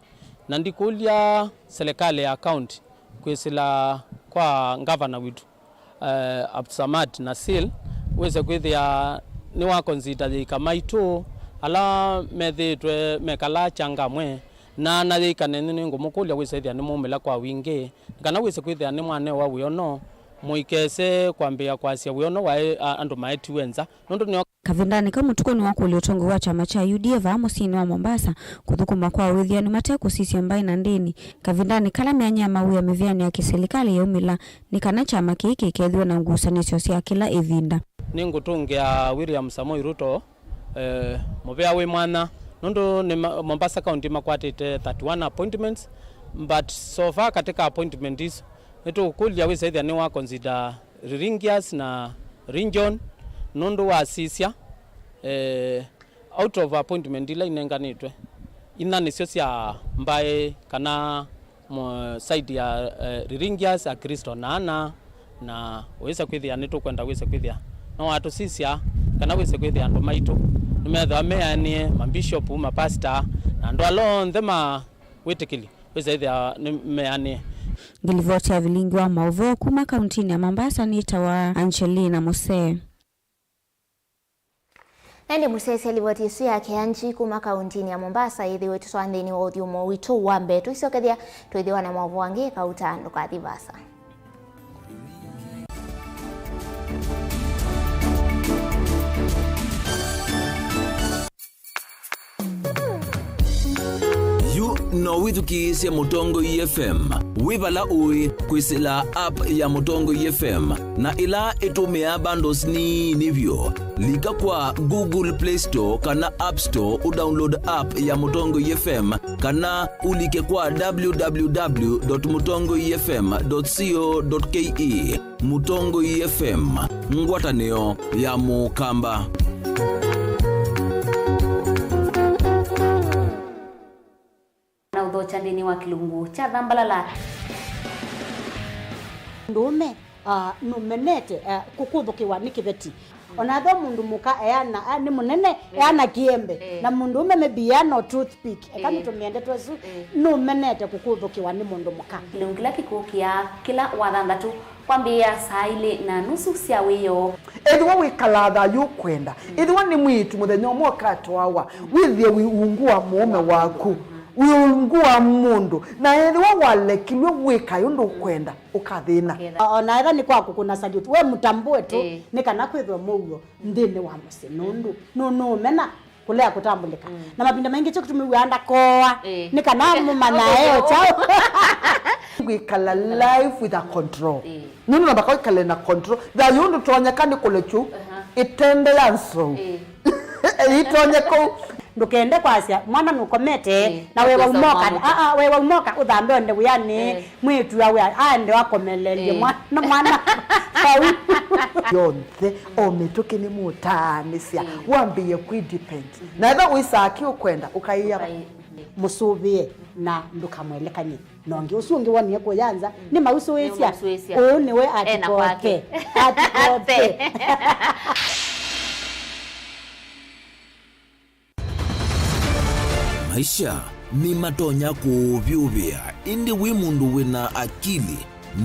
Na ndikũlya silikalĩ ya county kwĩsĩla kwa ngavana witũ, e, Abdulsamad Nasil, wĩse kwĩthĩa nĩwakonsita yĩika maitũ ala methĩĩtwe mekalaa Changamwe, na ana yĩika nenyu nĩngũmũkũlya wĩse ĩthĩa nĩmwaumĩla kwa wingĩ. Nĩ kana wĩse kwĩthĩa nĩmwanewa wĩono, mũikese kwambĩĩa kwasya wĩono wa e-, a-, andũ maetiwe nza, nũndũ nĩo. Kavindanĩ kau mũtuku nĩwakũlya ũtongoi wa kyama kya U D A vaa mũsyĩnĩ wa Mombasa kũthũkũma kwa wĩthĩanu mate kũsisya mbaĩ na ndĩni. Kavindanĩ kala myanya ya mawĩa mĩvĩanĩ ya kĩsilikalĩ yaumĩla, nĩ kana kyama kĩĩ kĩkethĩwe na ngusanĩsyo sya kĩla ĩvinda. Nĩngũtũngĩa William Samoei Ruto, eh, mũvea wĩ mwanya, nũndũ nĩ ma-, Mombasa County makwatĩte thirty-one appointments, but so far katika appointment isu, nĩtũkũlya wĩse ĩthĩa nĩwa consider Riringias na Rinjon, nũndũ wasisya, eh, out of appointment ila inenganĩtwe, inya nĩsyo sya mbaĩ kana mo-, side ya, eh, Riringias, Akristo na ana, na wĩse kwĩthĩa nĩtũkwenda wĩse kwĩthĩa no watũsisya kana wĩse kwĩthĩa andũ maitũ nĩmethĩwa meanĩe, mambishopu, mapasta, na andũ ala onthe ma wĩtĩkĩli wĩse ĩthĩa nĩmeanĩe. Ngĩlivoti ya vilingi wa maũvoo kuma kauntinĩ ya Mombasa nĩtawa Angelina Musee. Na ĩndĩ mũsyaĩĩsya livoti ĩsu ya Kĩanji kuma kauntinĩ ya Mombasa yĩthĩwe ĩtũtwaa nthĩnĩ wa ũthyũmũo witũ wa mbee. Tũisyokethya twĩthĩwa na maũvoo angĩ, kauta ndũkathi vaasa. Yu no wĩthukĩĩsye Mũtongoi F M wĩ vala ũĩ kwĩsĩla app ya Mũtongoi F M na ĩla ĩtũmĩaa bundles nini vyũ. Lika kwa Google Play Store kana App Store ũdownload app ya Mũtongoi F M kana ũlike kwa w w w dot mũtongoi f m dot co dot k e. Mũtongoi F M, ngwatanĩo ya Mũkamba. Na ũthokya nthĩnĩ wa kĩlungu kya Thambalala. Mũndũũme, ah, nũmenete, ah, kũkũthũkĩwa nĩ kĩveti. Ona ethĩwa mũndũ mũka eana, ah, nĩ mũnene, eana kĩembe. Eh. Na mũndũũme maybe eana o toothpick. Eka, eh, nĩtũmĩe ndeto ĩsu, eh, nũmenete kũkũthũkĩwa nĩ mũndũ mũka. Kĩlungu kĩla kĩkũkĩa kĩla Wathanthatũ kwambĩĩa saa ilĩ na nusu sya wĩoo. Ethĩwa wĩkalaa thayũ ũkwenda, ethĩwa nĩ mwĩĩtu mũthenya ũmwe ũkatwawa, wĩthĩe wĩ ungu wa mũũme waku, wĩ ungu wa mũndũ, na ethĩwa walekilw'e wĩkae ũndũ ũkwenda, ũkathĩna. Ũkethĩa. O-, ona ethĩwa nĩ kwa kũkũna salute, we mũtambũe tu, ĩĩ, nĩ kana kwĩthwe mũuo nthĩnĩ wa mũsyĩ, nũndũ nũ-, nũũmena kũlea kũtambũlĩka. Mm. Na mavinda maingĩ kyo kĩtumi wĩaa ndakoa, ĩĩ, nĩ kana mũmanya e o kyaũ. Kwĩkala life with a control. Ĩĩ. Nũndũ namba kwĩkale na control. Thayũ ndũtonyeka nĩ kũlekyu, aha, ĩtende ya nsou. Ĩĩ. Ĩitonye kũu. Ndũkende kwasya mwana nũkomete, ĩĩ, na wewa ũkosa umoka. Mwana. Aa, wewa umoka, ũthambe onde wĩanĩ. Ĩĩ. Mwĩĩtu awe aende akomelelye, ĩĩ, mwana, mwana vau. Yonthe, o mĩtũkĩ nĩmũtaanĩsya, ĩĩ, wambĩĩe kwĩdepend. Mhm. Na ethĩwa wĩsaa kĩ ũkwenda, ũkaĩa. Ũkaĩ-, mũsũvĩe na ndũkamwelekany'e na ũngĩ. Ũsu ũngĩ wonie kũya nza, mm, nĩ mausũĩsya. Nĩ mausũĩsya. Ũũ nĩwe. Ena kwake. Atikote. Atikote. Maisha nĩmatonya kũũvyũvĩa, ĩndĩ wĩ mũndũ wĩna akili,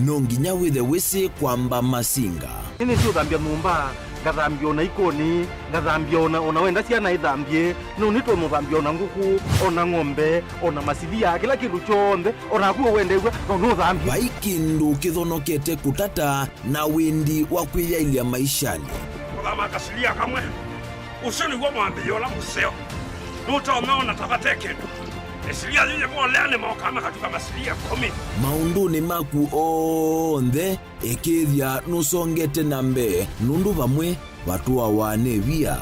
no nginya wĩthe wĩsĩ kwamba masinga. Nĩnĩsĩ ũthambya nyũmba, ngathambya ona ikoni, ngathambya ona, ona wenda syana ithambye, no nĩtwe mũthambya ona ngũkũ, ona ng'ombe, ona masilia, kĩla kĩndũ kyonthe, o naku ũwendew'a, no nũthambye. Vai kĩndũ kĩthonokete kũtata na wĩndi wa kwĩyaĩlya maishanĩ. Kũthama kasilia kamwe. Ũsu nĩw'o mwambĩĩo ũla mũseo. Nũtonya ona ta vate kĩndũ. Ĩsilia yĩyĩvolea nĩmokaa makatuka masilia ĩkũmi. Maũndũnĩ maku onthe, ĩkĩĩthya nũsongete na mbee, nũndũ vamwe vatũawa nĩ via.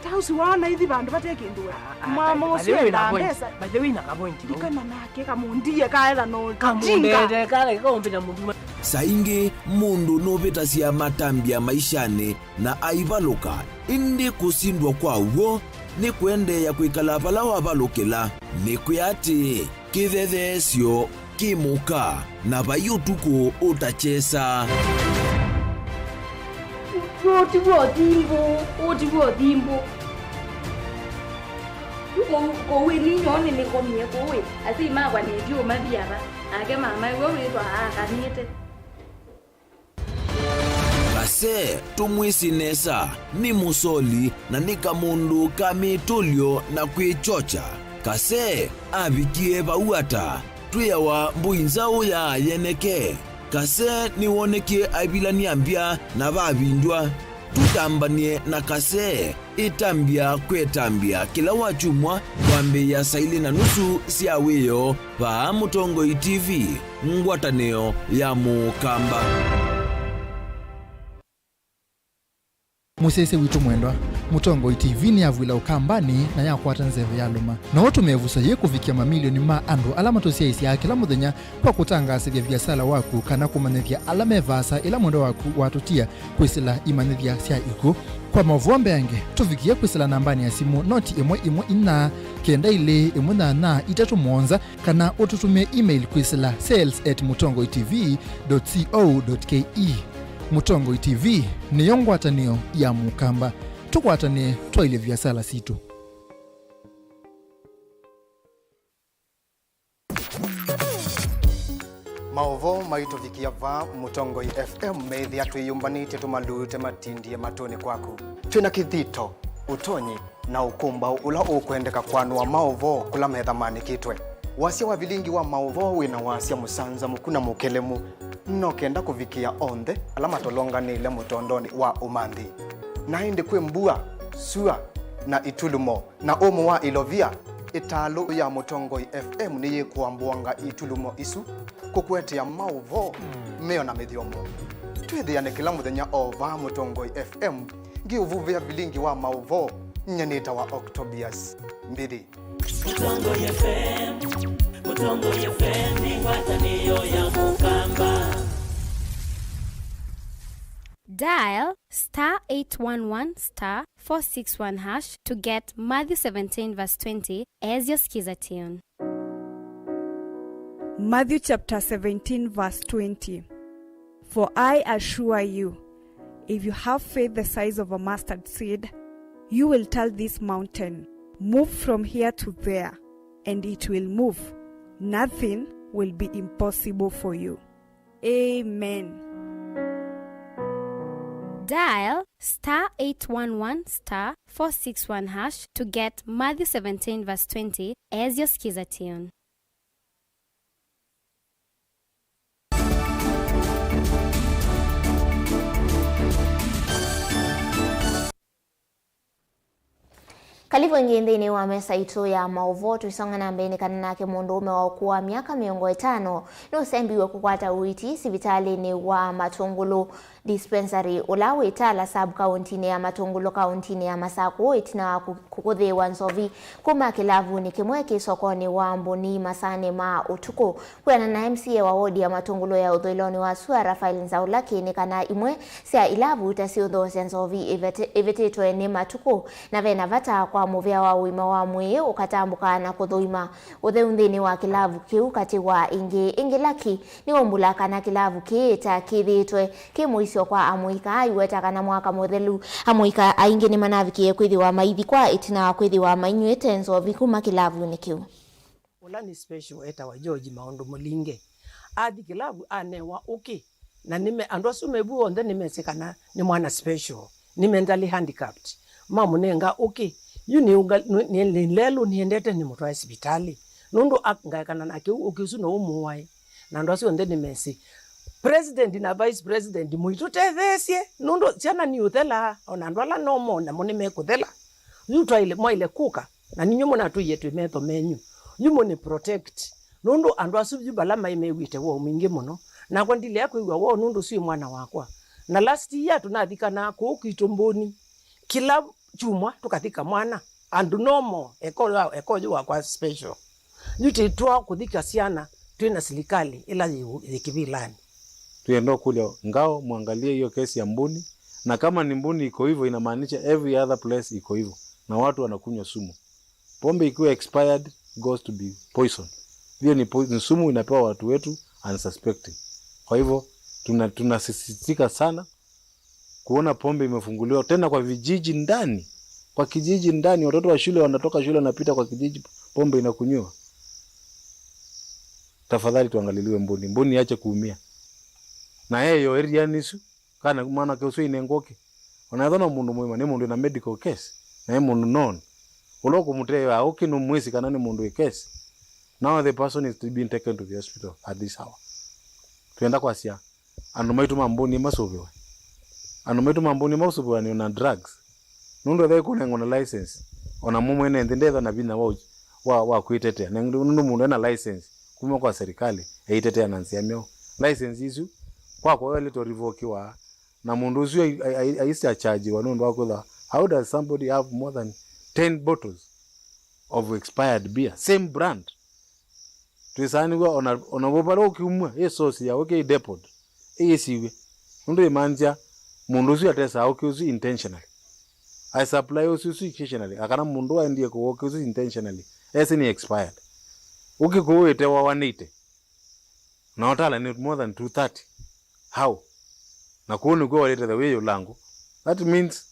Ta ũsu waona ithi vandũ vate kĩndũ we. Ah, ah, mwama by the ũsu way, wĩna endaa point. Mbesa. By the way, wĩna ka point vau. Ndikana nake kamũndie kaetha no jinga. Kamũndete kale kaũmbĩta mũndũ. Saa ingĩ mũndũ nũvĩtasya matambya maishanĩ na aivalũka, ĩndĩ kũsindwa kwa w'o nĩ kũendeea kwĩkala vala wavalũkĩla. Nĩkwĩa atĩĩ, kĩthetheesyo kĩ mũka, na vai ũtukũ ũtakyesa. Ũti w'o thimbũ, ũti w'o thimbũ. Yu kũu, kũu ĩ ninyoo nĩnĩkomie kũu ĩ, asyai makwa nĩndiũmathi ava, nake mama ĩwe wĩthwa aakanĩte. Kase, tũmwĩsĩ nesa, nĩ mũsoli na nĩ kamũndũ ka mĩtũlyo na kwĩkyokya. Kase avikie vau ata? Twĩawa mbũi nzaũ ya yeneke. Kase nĩwonekie aivilany'a mbya na vavindw'a. Tũtambany'e na Kase. Ĩtambya kwĩtambya kĩla wakyumwa kwambĩĩa saa ilĩ na nusu sya wĩoo vaa Mũtongoi T V, ngwatanĩo ya Mũkamba. Mũsyaĩĩsya witũ mwendwa, Mũtongoi T V nĩyavw'ĩla Ũkambanĩ na yakwata nzeve yalũma. No ũtũmĩe ĩvuso yĩĩ kũvikĩa mamilioni ma andũ ala matũsyaĩĩsyaa kĩla mũthenya kwa kũtangaasĩthya viasala waku kana kũmanyĩthya ala me vaasa ĩla mwendwa waku watũtia kwĩsĩla imanyĩthya sya ikw'ũ. Kwa maũvoo mbeange, tũvikĩe kwĩsĩla nambanĩ ya simũ noti ĩmwe ĩmwe inya kenda ilĩ ĩmwe nyanya itatũ mũonza, kana ũtũtũmĩe email kwĩsĩla sales at mũtongoi T V dot co dot K E. Mũtongoi T V nĩyo ngwatanĩo ya Mũkamba. Tũkwatanĩe twaĩlye viasala sitũ. Maũvoo maitũvikĩa vaa Mũtongoi F M meĩthĩa twĩyũmbanĩtye tũmalute matindie matũnĩ kwaku. Twĩ na kĩthito, ũtonyi, na ũkũmbaũ ũla ũkwendeka kwanũa maũvoo kũla methamanĩkĩtwe. Wasya wa vilingi wa maũvoo wĩ na wasya mũsanzamũku na mũkelemu, no kenda kũvikĩa onthe ala matolonganĩle mũtondonĩ wa ũmanthi. Na ĩndĩ kwĩ mbua, sua, na itulumo, na ũmũ wa ilovia, ĩtalũ ya Mũtongoi F M nĩyĩkũambũanga itulumo isu, kũkũetea maũvoo, mĩo na mĩthyomo. Twĩthĩane kĩla mũthenya o vaa Mũtongoi F M, ngĩũvuvĩa vilingi wa maũvoo, nyie nĩtawa Octobius Mbithi. Mũtongoi F M, Mũtongoi F M nĩ ngwatanĩo ya Mũkamba. Dial star eight one one star four six one hash to get Matthew seventeen verse twenty as your skiza tune. Matthew chapter seventeen, verse twenty. For I assure you, if you have faith the size of a mustard seed, you will tell this mountain, "Move from here to there," and it will move. Nothing will be impossible for you. Amen. Dial star eight one one star four six one hash to get Matthew seventeen verse twenty as your skiza tune. Karibu ĩngĩ nthĩnĩ wa mesa itũ ya maũvoo. Tũisonga na mbee nĩ kana nake mũndũũme wa ũkũũ wa myaka mĩongo ĩtano nũsembiwe kũkwata ũiiti sivitalĩnĩ wa Matũngũlũ Dispensary, ũla wĩ Tala sub kauntinĩ ya Matũngũlũ, kauntinĩ ya Masakũ, ĩtina wa kũ-, kũkũthĩĩwa nzovi kuma kĩlavunĩ kĩmwe kĩ sokonĩ wa Mbũni masaanĩ ma ũtukũ. Kwĩana na M C A wa wodi ya Matũngũlũ ya ũthũĩlonĩ wa sua, Raphael Nzaũla, kĩĩ nĩ kana imwe sya ilavu ta siũthoosya nzovi ivete-, ivĩtĩtwe nĩ matukũ, na vena vata kwa mũvĩa wa ũima wa mwĩĩ ũkatambũka na kũthũima ũtheu nthĩnĩ wa kĩlavu kĩu katĩ wa ingĩ. Ĩngĩ Lucky nĩwaumbũla kana kĩlavu kĩĩ ta kĩthĩĩtwe kĩ mũisyo Syo kwa amũika aiweta kana mwaka mũthelu, amũika aingĩ nĩmanavikie kwĩthĩwa maithikwa ĩtina wa kwĩthĩwa mainyw'ĩte nzovi kuma kĩlavunĩ kĩu. Ũla nĩ special etawa George Maũndũ Mũlinge. Athi kĩlavu anewa ũkĩ, na nĩme, andũ asu mevu onthe nĩmesĩ kana nĩ mwana special, nĩ mentally handicapped. Mamũnenga ũkĩ. Yu nĩ ũnga-, nĩ, nĩ, nĩ lelũ nĩendete nĩmũtwae sivitalĩ. Nũndũ a-, ngaekana na kĩu, ũkĩ ũsu no ũmũae. Na andũ asu onthe nĩmesĩ. President na vice president, mũitũtetheesye, nũndũ syana niũthelaa, o na andũ ala normal namo nĩmekũthela. Yu twaile, mwaile kũka, na ninyw'ĩ mũnatwĩie twĩ metho menyu. Yu mũnĩ protect, nũndũ andũ asu yu vala maĩ mew'ĩte woo mwingĩ mũno. Nakwa ndilea kwĩw'a woo nũndũ ũsu ĩ mwana wakwa. Na last year tũnathikanaa kũu kwitũ Mbũni. Kĩla kyumwa tũkathika mwana. Andũ normal, eka ũyũ wa-, eka ũyũ wakwa special. Yu twĩtwaa kũthika syana twĩ na silikalĩ ĩla yĩ, yĩ kĩvĩlanĩ. Twĩenda kũlya ngao mwangalie hiyo kesi ya Mbuni, na kama ni Mbuni iko hivyo, inamaanisha every other place iko hivyo, na watu wanakunywa sumu. Pombe ikiwa expired goes to be poison. Hiyo ni po-, ni sumu inapewa watu wetu unsuspecting. Kwa hivyo tuna-, tunasisitika sana kuona pombe imefunguliwa tena kwa vijiji ndani, kwa kijiji ndani, watoto wa shule wanatoka shule wanapita kwa kijiji, pombe inakunywa. Tafadhali tuangaliliwe Mbuni, Mbuni iache kuumia. Na yeye yo area nisu, kana mwanake ũsu inengoke. Ona ethwa no mũndũ mũima, nĩ mũndũ ena medical case, na nĩ mũndũ known. Ũla ũkũmũteea ũkĩ nũmwĩsĩ kana nĩ mũndũ wĩ case. Now the person is being taken to the hospital at this hour. Twenda kwasya, andũ maitũ ma Mbũni masũvĩwe. Andũ maitũ ma Mbũni masũvĩwe nĩ ona drugs. Nũndũ ethĩwa ĩkũnengwa na license, ona mũ mwene nthĩ ndethwa na vinya wa, wa, wa kwĩtetea. Na nũndũ mũndũ ena license kuma kwa serikali, eitetea na nzĩa myaũ. License isu, kwakwa yo ĩlĩtwe revokiwa, na mũndũ ũsu ai-, ai-, ai-, aisya chargiwa nũndũ wa kwĩthwa, how does somebody have more than ten bottles of expired beer, same brand? Twĩsaa nĩw'o ona, ona vo vala ũkĩ umw'a, ĩ source ya ũkĩ ĩ depot, ĩyĩsiw'e. Nũndũ ĩmaanisya mũndũ ũsu atesaa ũkĩ ũsu intentionally. Ai supply ũsu ũsu occasionally, akana mũndũ waendie kũwa ũkĩ ũsu intentionally, esĩ nĩ expired. Ũkĩ kũũ wĩtewa one eighty. Na otala nĩ more than two thirty. How? Na kũu nĩkw'o walĩte the way yũlangũ. That means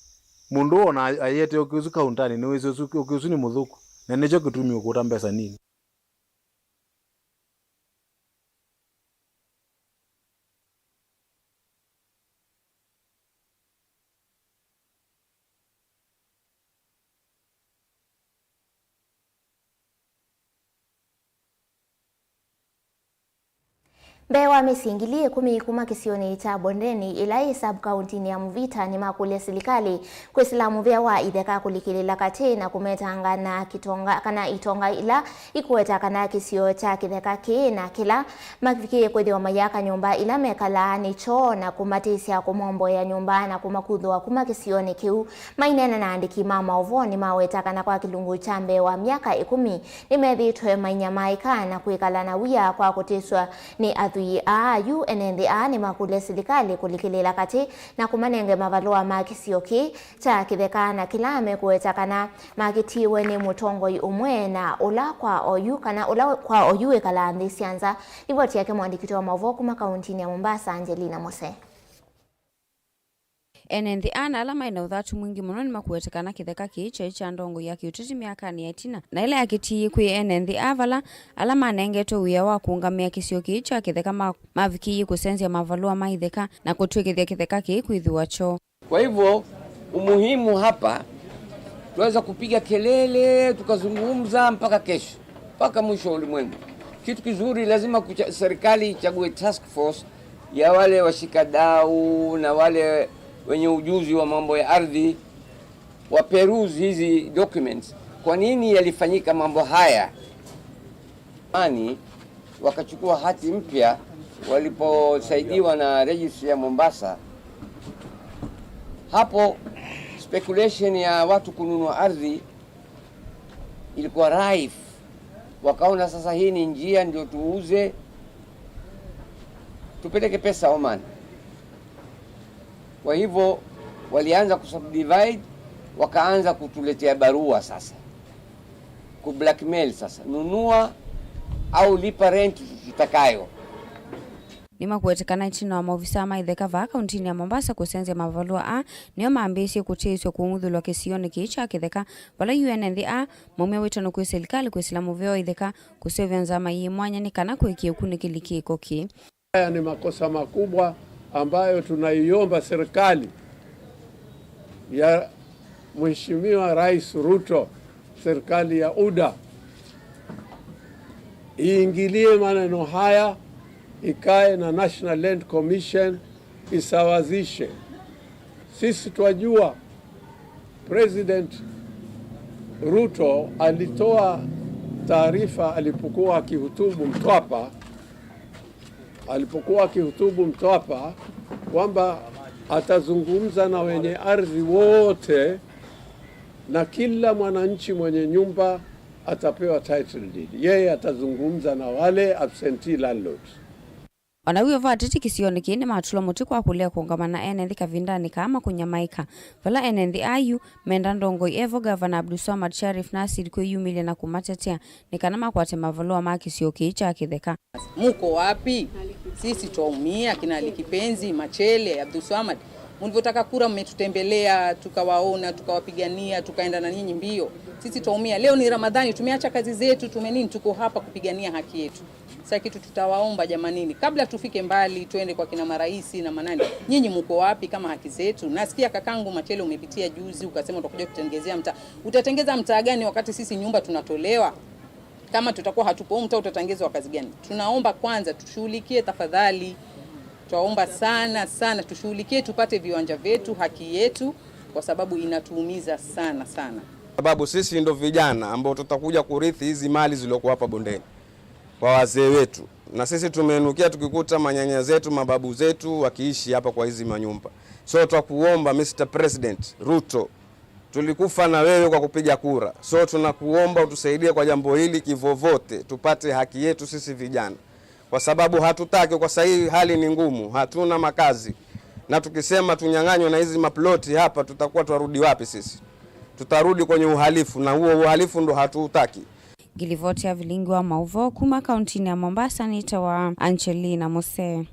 mũndũ ũũ ona ayĩete ũkĩ ũsu kauntanĩ, nĩwĩsĩ ũsu, ũkĩ ũsu nĩ mũthũku. Na nĩkyo kĩtumi ũkũta mbesa nini. Mbee wa mĩsyĩ ngili ĩkũmi kuma kĩsionĩ kya Bondeni ĩla yĩ sub-kauntinĩ ya Mvita nĩmakũlya silikalĩ kwĩsĩla mũvĩa wa itheka kũlikĩlĩla katĩ na kũmetanga na kĩtonga, kana itonga ila ikũweta kana kĩsio kya kĩtheka kĩĩ na kĩla mavikĩĩe kwĩthĩwa mayaka nyũmba ila mekalaa nĩ kyoo na kũmatĩsya kũmomboea nyũmba na kũmakuthũa kuma kĩsionĩ kĩu. Maineena na andĩki ma maũvoo nĩmaweta kana kwa kĩlungu kya mbee wa myaka ĩkũmi, nĩmethĩĩtwe mainyamaĩka na kwĩkala na wia kwa kũtĩsw'a nĩ athwii aa. Yu ene nthĩ aa nĩmakũlya silikalĩ kũlikĩlĩĩla katĩ na kũmanenge mavalũa ma kĩsio kĩĩ kya kĩtheka na kĩla mekũweta kana makĩtiiwe nĩ mũtongoi ũmwe na ũla kwa oyu, kana ũla kwa oyu wĩkalaa nthĩ sya nza. Livoti yake mwandĩki witũ wa maũvoo kuma kauntinĩ ya Mombasa, Angelina Mose. Ene nthĩ aa na ala maĩ na ũthatu mwingĩ mũno nĩmakũweta kana kĩtheka kĩĩ kyaĩ kya ndongoi ya kĩũteti myakanĩ ya ĩtina, na ĩla yakĩtiie kwĩ ene nthĩ aa vala ala manengetwe wĩa wa kũũngamĩa kĩsio kĩĩ kya kĩtheka ma-, mavikĩie kũsenzya mavalũa ma itheka na kũtw'ĩkĩthya kĩtheka kĩĩ kwĩthĩwa kyoo. Kwa hivyo, umuhimu hapa, tunaweza kupiga kelele, tukazungumza mpaka kesho, mpaka mwisho wa ulimwengu. Kitu kizuri, lazima kucha-, serikali ichague task force ya wale washikadau na wale wenye ujuzi wa mambo ya ardhi, wa peruse hizi documents. Kwa nini yalifanyika mambo haya? Ani, wakachukua hati mpya waliposaidiwa na registry ya Mombasa. Hapo speculation ya watu kununua ardhi ilikuwa rife. Wakaona sasa hii ni njia ndio tuuze, tupeleke pesa Oman. Kwa hivyo walianza kusubdivide, wakaanza kutuletea barua sasa. Ku blackmail sasa. Nunua au lipa rent tutakayo. Nĩmakuete kana ĩtina wa maovisaa ma itheka vaa kauntinĩ ya Mombasa kũsenzya mavalũa aa, nĩo mambĩĩsye kũtĩĩsw'a kũng'uthũlwa kĩsionĩ kĩĩ kya kĩtheka, vala yu ene nthĩ aa maumya wĩtano kwĩ silikalĩ kwĩsĩla mũvea wa itheka kũseũvya nzama yĩ mwanya nĩ kana kũĩkĩĩa ũkunĩkĩli kĩko kĩĩ. Haya ni makosa makubwa ambayo tunaiomba serikali ya Mheshimiwa Rais Ruto, serikali ya UDA, iingilie maneno haya, ikae na National Land Commission isawazishe. Sisi twajua President Ruto alitoa taarifa alipokuwa akihutubu Mtwapa, alipokuwa akihutubu Mtwapa, kwamba atazungumza na wenye ardhi wote na kila mwananchi mwenye nyumba atapewa title deed. Yeye atazungumza na wale absentee landlords. O na wĩ o vau ateti kĩsionĩ kĩĩ nĩmatũlwa mũtĩ kwa kũlea kũũngama na ene nthĩ kavindanĩ kaa makũnyamaĩka, vala ene nthĩ aa yu menda ndongoi evo Gavana Abdulswamad Sharif Nassir kwĩyumĩlya na kũmatetea nĩ kana makwate mavalũa ma kĩsio kĩĩ kya kĩtheka. Muko wapi? Sisi twaumia, kina Ali Kipenzi, Machele, Abdulswamad. Mlivyotaka kura mmetutembelea, tukawaona, tukawapigania, tukaenda na nyinyi mbio. Sisi twaumia. Leo ni Ramadhani, tumeacha kazi zetu, tumenini, tuko hapa kupigania haki yetu. Sasa kitu tutawaomba jamanini, kabla tufike mbali, twende kwa kina maraisi na manani, nyinyi muko wapi kama haki zetu? Nasikia kakangu Machele umepitia juzi, ukasema utakuja kutengezea mtaa. Utatengeza mtaa gani wakati sisi nyumba tunatolewa? Kama tutakuwa hatupo, huu mtaa utatengezwa kazi gani? Tunaomba kwanza tushughulikie tafadhali. Twaomba sana sana tushughulikie, tupate viwanja vyetu, haki yetu, kwa sababu inatuumiza sana sana. Sababu sisi ndo vijana ambao tutakuja kurithi hizi mali zilizokuwa hapa bondeni kwa wazee wetu, na sisi tumeinukia tukikuta manyanya zetu, mababu zetu wakiishi hapa kwa hizi manyumba. So twakuomba Mister President Ruto, tulikufa na wewe kwa kupiga kura, so tunakuomba utusaidie kwa jambo hili kivovote, tupate haki yetu sisi vijana, kwa sababu hatutaki. Kwa sahii hali ni ngumu, hatuna makazi, na tukisema tunyang'anywe na hizi maploti hapa, tutakuwa twarudi wapi sisi? Tutarudi kwenye uhalifu, na huo uhalifu ndo hatutaki. Ngilivoti ya vilingi wa mauvoo kuma kauntinĩ ya Mombasa nĩtawa Angelina Mose.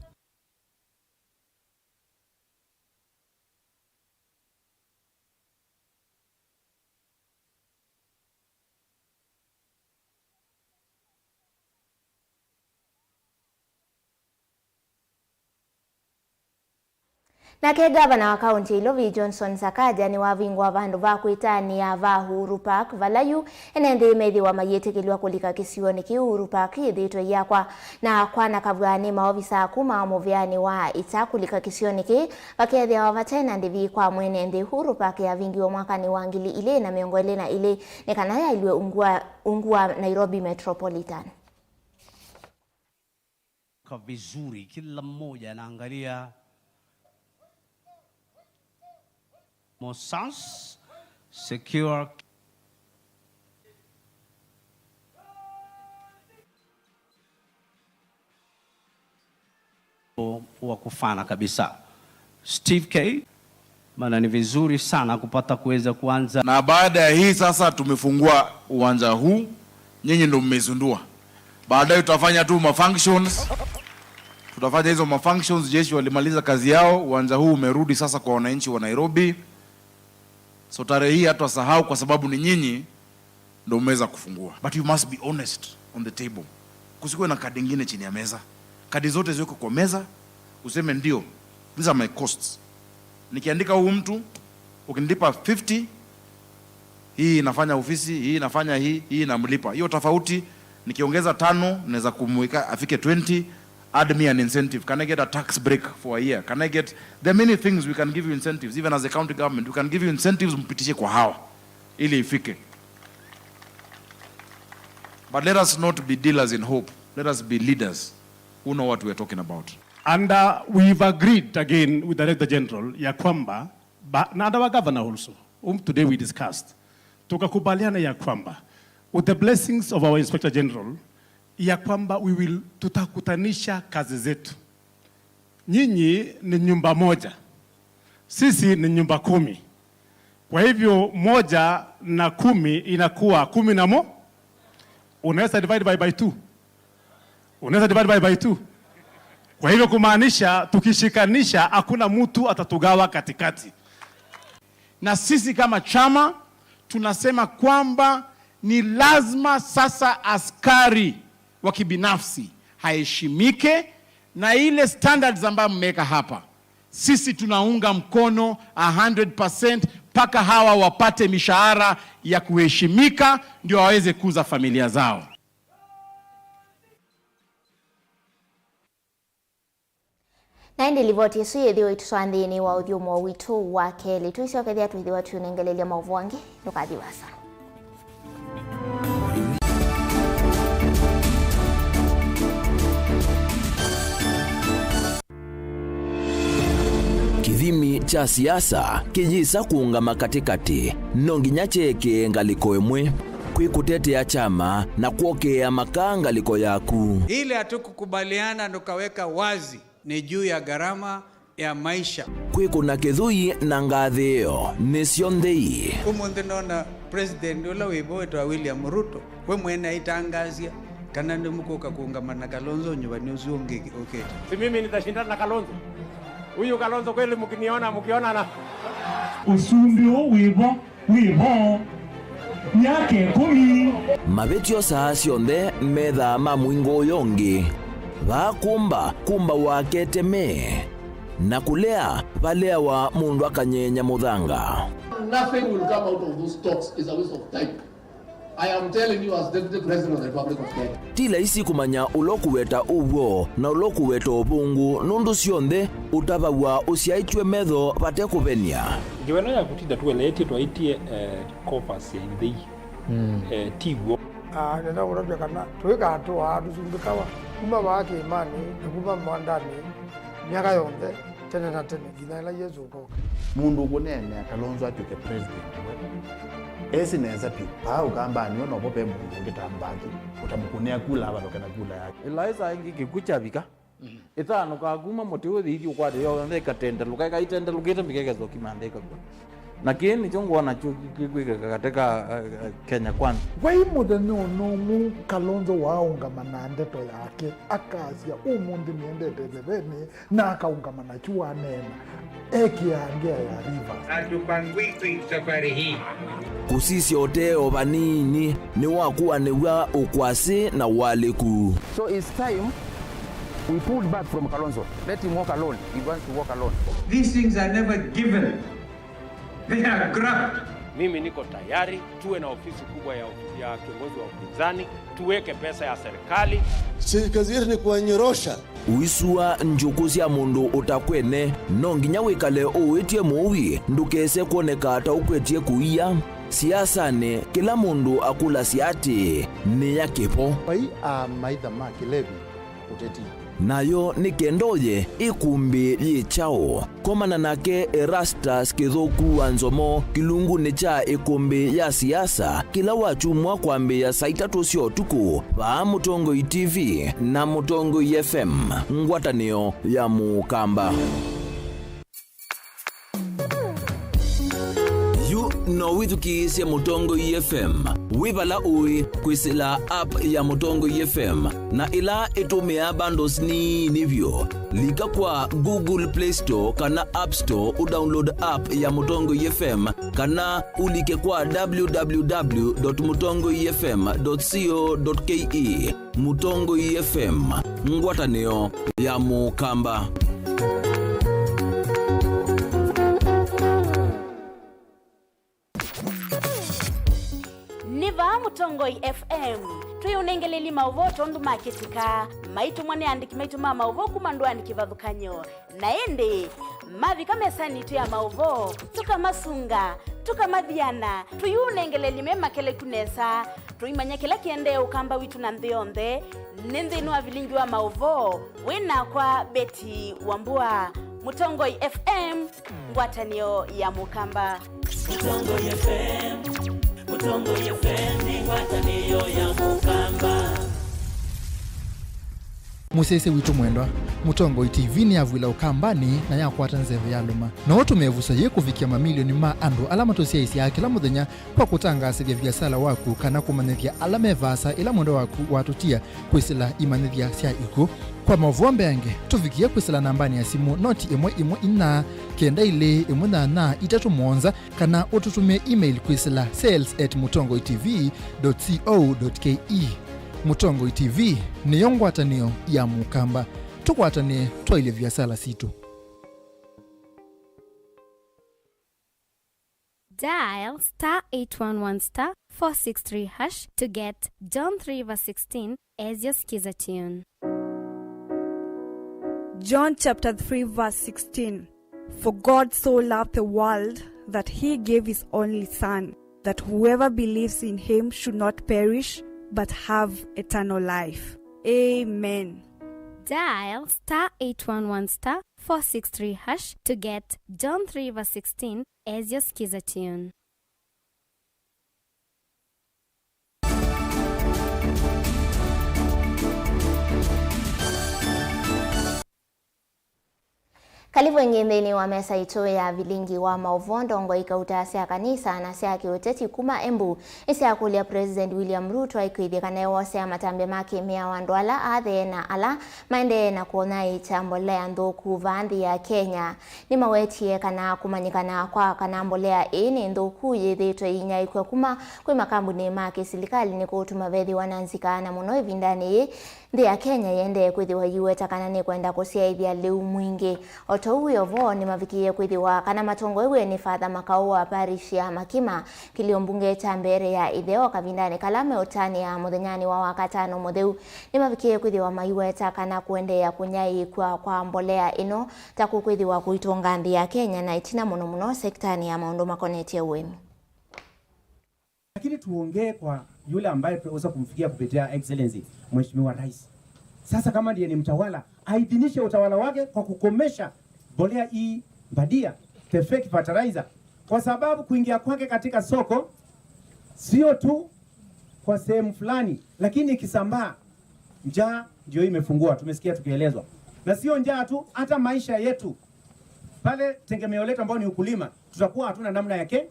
Nake ngavana wa kaunti ya Ilovi, Johnson Sakaja, nĩwavingũa vandũ va kwĩtanĩa va Uhuru Park, vala yu ene nthĩ methĩwa mayĩtĩkĩlw'a kũlika kĩsionĩ kĩu Uhuru Park yĩthĩĩtwe ĩyakwa. Na kwanakavw'a nĩ maovisaa kuma mũvĩanĩ wa ĩkya kũlika kĩsionĩ kĩĩ, vakethĩawa vate na ndĩvi kwa mwene nthĩ. Uhuru Park yavingiwe mwakanĩ wa ngili ilĩ na mĩongo ĩlĩ na ilĩ nĩ kana yaĩlw'e ungu wa, ungu wa Nairobi Metropolitan. Ka vizuri, kila mmoja anaangalia. Mosas, secure. Wa kufana kabisa. Steve K, maana ni vizuri sana kupata kuweza kuanza. Na baada ya hii sasa tumefungua uwanja huu, nyinyi ndio mmezindua. Baadaye tutafanya tu mafunctions. Tutafanya hizo mafunctions, jeshi walimaliza kazi yao, uwanja huu umerudi sasa kwa wananchi wa Nairobi. So tarehe hii hatutasahau kwa sababu ni nyinyi ndio mmeweza kufungua. But you must be honest on the table. Kusikuwe na kadi ingine chini ya meza. Kadi zote ziwekwe kwa meza, useme ndio, these are my costs. Nikiandika huu mtu, ukinilipa fifty, hii inafanya ofisi, hii inafanya hii, hii inamlipa. Hiyo tofauti, nikiongeza tano, naweza kumweka afike twenty, add me an incentive. Can I get a tax break for a year? Can I get, there are many things we can give you incentives, even as a county government, we can give you incentives, mpitishe kwa hawa, ili ifike. But let us not be dealers in hope. Let us be leaders who know what we are talking about. And, uh, we've agreed again with the Director General ya kwamba, ba-, na under our governor also, whom today we discussed, tukakubaliana ya kwamba, with the blessings of our Inspector General, ya kwamba we will, tutakutanisha kazi zetu. Nyinyi ni nyumba moja, sisi ni nyumba kumi. Kwa hivyo moja na kumi inakuwa kumi na mo-, unaweza divide by, by two. Unaweza divide by, by two. Kwa hivyo kumaanisha, tukishikanisha, hakuna mtu atatugawa katikati. Na sisi kama chama tunasema kwamba ni lazima sasa askari wa kibinafsi aheshimike, na ile standards ambayo mmeweka hapa, sisi tunaunga mkono a hundred percent, mpaka hawa wapate mishahara ya kuheshimika ndio waweze kuza familia zao. Na ĩndĩ livoti ĩsu yĩthĩwa ĩtũtwaa nthĩnĩ wa ũthyũmũo witũ wa kelĩ. Tũisyokethya twĩthĩwa tũinengelelya maũvoo angĩ, ndũkathi vaasa. Kĩthimi kya siasa kĩyĩsa kũũngama katĩkatĩ, no nginya kyeekĩe ngalĩko ĩmwe. Kwĩ kũtetea kyama na kwokeea makaa ngalĩko yaku. Ile hatukukubaliana, tukaweka wazi, ni juu ya gharama ya maisha. Kwĩkũna kĩthũi na ngathĩĩo nĩsyo nthei. Ũmũnthĩ nona president ũla wĩ vo wĩtawa William Ruto, we mwene aitangaasya kana nĩmũkũka kũũngama na Kalonzo nyuvani ũsu ũngĩ ũkĩte. Si mimi nitashindana na Kalonzo? Huyu Kalonzo kweli mkiniona, mkionana. Ũsumbĩ ũũ wĩ vo wĩ vo myaka ĩkũmi. Mavĩtyo saa syonthe methaa ma mũingo ũyũ ũngĩ. Vaa kũmba, kũmbawa keteme. Na kũlea, valeawa mũndũ akanyeenya mũthanga. Nothing will come out of those talks. Is a waste of time. I am telling you as Deputy President of the Republic of Kenya. Ti laisi kũmanya ũla ũkũweta ũw'o na ũla ũkũweta ũvũngũ, nũndũ syonthe ũtavaw'a ũsyaĩtw'e metho vate kũvenia. Ngewa ĩno ya kũtinda tũeleetye twaĩtye, eh, coffers ya ithei, eh, ti w'o. Ah, nenda kũtavya kana tũikatũaa tũsumbĩkawa kuma vaa kĩĩmanĩ na kuma mwandanĩ myaka yonthe, tene na tene, nginya ĩla Yesũ ũkoka. Mũndũ ũkũneenea Kalonzo atw'ĩke president we, esi nesa vyũ. Vaa Ũkambanĩ we novo ve mũndũ ũngĩ ta Mbaki ũtamũkũnĩa kula avalũke na kula yake. Ĩlaĩsa ĩngĩ kĩkw'ũ kyavika, ĩtanũkaa kuma mũtĩ ũyũ ĩthi ũkwate yonthe ĩkatendelũka, ĩkaitendelũkĩte mbika ĩkethwa kĩmanthe ĩkakw'a. Na kĩĩ nĩkyo ngwona kyu kĩkwĩkĩka katĩ ka, eh, eh, Kenya Kwanza. Vai mũthenya ona ũmwe Kalonzo waaũngama na ndeto yake, akasya, "Ũmũnthĩ nĩendete ĩthevenĩ," na akaũngama nakyu waneena, ekĩaa ngea ya Rivers. Hatupangwikwi safari hii. Kũsisya ũtee o vanini nĩwakũanĩw'a ũkwasĩ na ũalĩku. So it's time we pulled back from Kalonzo. Let him walk alone. He wants to walk alone. These things are never given. They are grabbed. Mimi niko tayari tuwe na ofisi kubwa ya, ya kiongozi wa upinzani, tuweke pesa ya serikali. Si kazi yetu ni kuwanyorosha. Ũisua njũkũ sya mũndũ ũtakwene, no nginya wĩkale ũĩtye mũui ndũkese kwoneka ta ũkwetye kũia. Siasanĩ, kĩla mũndũ akũlasya atĩĩ, "Nĩ ya kĩvo." Vai a maitha ma kĩlevi ũteti. Nayo nĩ kenda ũye ĩkũmbĩ yĩ kyaũ? Komana nake Erastus Kĩthũku wa Nzomo kĩlungunĩ kya ĩkũmbĩ ya siasa kĩla wakyumwa kwambĩĩa saa itatũ sya ũtukũ vaa Mũtongoi T V na Mũtongoi F M, ngwatanĩo ya Mũkamba. Yu no wĩthukĩĩsye Mũtongoi F M wĩ vala ũĩ kwĩsĩla app ya Mũtongoi F M, na ĩla ĩtũmĩaa bundles nini vyũ. Lika kwa Google Play Store kana App Store ũdownload app ya Mũtongoi F M, kana ũlike kwa w w w dot mũtongoi f m dot co dot k e. Mũtongoi F M, ngwatanĩo ya Mũkamba. Nĩ vaa Mũtongoi F M, twĩũnengelelye maũvoo tondũ makĩtĩka, maitũmwa nĩ andĩki maitũ ma maũvoo kuma ndũanĩ kĩvathũkany'o. Na ĩndĩ, mavika mesanĩ yitũ ya maũvoo, tũkamasunga, tũkamathiana, tũiũnengelelye me makeleku nesa, tũimanya kĩla kĩendee Ũkamba witũ na nthĩ yonthe. Nĩ nthĩnĩ wa vilingi wa maũvoo, wĩ nakwa Betty Wambua, Mũtongoi F M, ngwatanĩo ya Mũkamba. Mũtongoi F M, Mũtongoi F M nĩ ngwatanĩo ya Mũkamba. Mũsyaĩĩsya witũ mwendwa, Mũtongoi T V nĩyavw'ĩla Ũkambanĩ na yakwata nzeve yalũma. No ũtũme ĩvuso yĩĩ kũvikĩa mamilioni ma andũ ala matũsyaĩĩsyaa kĩla mũthenya kwa kũtangaasĩthya viasala waku kana kũmanyĩthya ala me vaasa ĩla mwendwa waku watũtia kwĩsĩla imanyĩthya sya ikw'ũ. Kwa maũvoo mbeange, tũvikĩe kwĩsĩla nambanĩ ya simũ noti ĩmwe ĩmwe inya kenda ilĩ ĩmwe nyanya itatũ mũonza, kana ũtũtũmĩe email kwĩsĩla sales at mũtongoi T V dot co dot K E. Mũtongoi T V nĩyo ngwatanĩo ya Mũkamba. Tũkwatanĩe twaĩlye viasala sitũ. Dial star eight one one star four six three hash to get John three verse sixteen as your skiza tune. John chapter three verse sixteen. For God so loved the world that he gave his only Son, that whoever believes in him should not perish but have eternal life. Amen. Dial star eight one one star four six three hash to get John three verse sixteen as your skiza tune. Kalĩvu ĩngĩ nthĩnĩ wa mesa itũ ya vilingi wa maũvoo. Ndongoi kauta sya kanisa na sya kĩũteti kuma Embu nĩsyakũlya President William Ruto aikwĩthye kana ewosea matambya ma kĩmĩao andũ ala athee na ala maendee na kũnyaĩĩkya mbolea nthũku vaa nthĩ ya Kenya. Nĩmawetie kana kũmanyĩkana kwa kana mbolea ĩĩ nĩ nthũku yĩthĩĩtwe ĩinyaĩĩkw'a kuma kwĩ makambunĩ ma kĩsilikalĩ nĩkũũtuma vethĩwa na nzika, na mũno ĩvindanĩ yĩĩ nthĩ ya Kenya yĩendee kwĩthĩwa ĩiweta kana nĩkwenda kũsyaĩĩthya lĩu mwingĩ. O ta ũu wĩ o vo, nĩmavikĩie kwĩthĩwa kana matongoew'e nĩ Father Makau wa parish ya Makima, kĩlio mbunge kya mbere ya ĩtheo, kavindanĩ kala meũtanĩa mũthenyanĩ wa Wakatano mũtheu. Nĩmavikĩie kwĩthĩwa maiweta kana kũendeea kũnyaĩĩkw'a kwa mbolea ĩno ta kũkwĩthĩwa kũitũnga nthĩ ya Kenya, na ĩtina mũno mũno sektanĩ ya maũndũ makonetye ũĩmi. Lakini tuongee kwa yule ambaye tunaweza kumfikia kupitia Excellency Mheshimiwa Rais. Sasa kama ndiye ni mtawala, aidhinishe utawala wake kwa kukomesha mbolea hii bandia, the fake fertilizer, kwa sababu kuingia kwake katika soko sio tu kwa sehemu fulani, lakini ikisambaa, njaa ndio imefungua, tumesikia tukielezwa. Na sio njaa tu, hata maisha yetu pale, tegemeo letu ambao ni ukulima, tutakuwa hatuna namna ya ke-,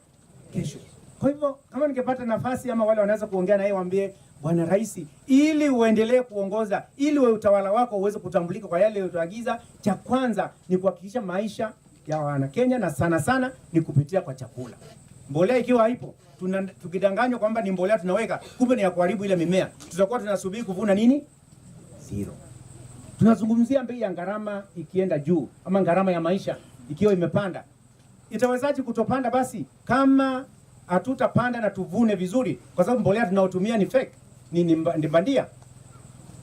kesho. Kwa hivyo, kama ningepata nafasi ama wale wanaweza kuongea na yeye, waambie, "Bwana Rais, ili uendelee kuongoza, ili we utawala wako uweze kutambulika kwa yale utuagiza, cha kwanza ni kuhakikisha maisha ya Wanakenya, na sana sana ni kupitia kwa chakula." Mbolea ikiwa haipo, tuna-, tukidanganywa kwamba ni mbolea tunaweka, kumbe ni ya kuharibu ile mimea, tutakuwa tunasubiri kuvuna nini? Zero. Tunazungumzia bei ya gharama ikienda juu, ama gharama ya maisha ikiwa imepanda. Itawezaje kutopanda basi kama hatutapanda na tuvune vizuri? Kwa sababu mbolea tunaotumia ni fake, ni, ni mba-, ni bandia.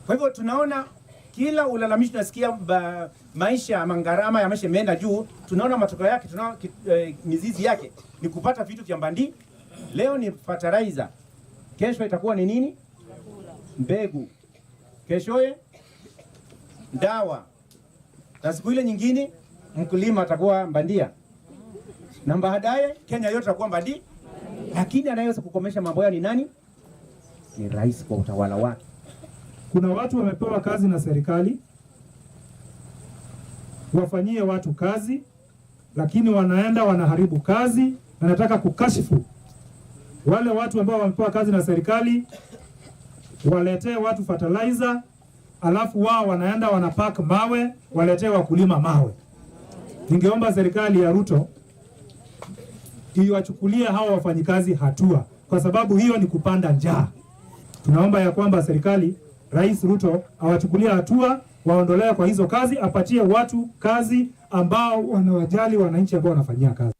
Kwa hivyo tunaona kila ulalamishi tunasikia ba-, maisha ama gharama ya maisha imeenda juu, tunaona matokeo yake, tunaona ki-, eh, mizizi yake ni kupata vitu vya bandia. Leo ni fertilizer, kesho itakuwa ni nini? Mbegu, keshoye dawa, na siku ile nyingine mkulima atakuwa bandia, na baadaye Kenya yote itakuwa bandia. Lakini anayeweza kukomesha mambo haya ni nani? Ni rais kwa utawala wake. Kuna watu wamepewa kazi na serikali, wafanyie watu kazi, lakini wanaenda wanaharibu kazi, na nataka kukashifu wale watu ambao wamepewa kazi na serikali, waletee watu fertilizer, alafu wao wanaenda wanapack mawe, waletee wakulima mawe. Ningeomba serikali ya Ruto iwachukulie hawa wafanyikazi hatua, kwa sababu hiyo ni kupanda njaa. Tunaomba ya kwamba serikali, Rais Ruto awachukulie hatua, waondolewe kwa hizo kazi, apatie watu kazi ambao wanawajali wananchi ambao wanafanyia kazi.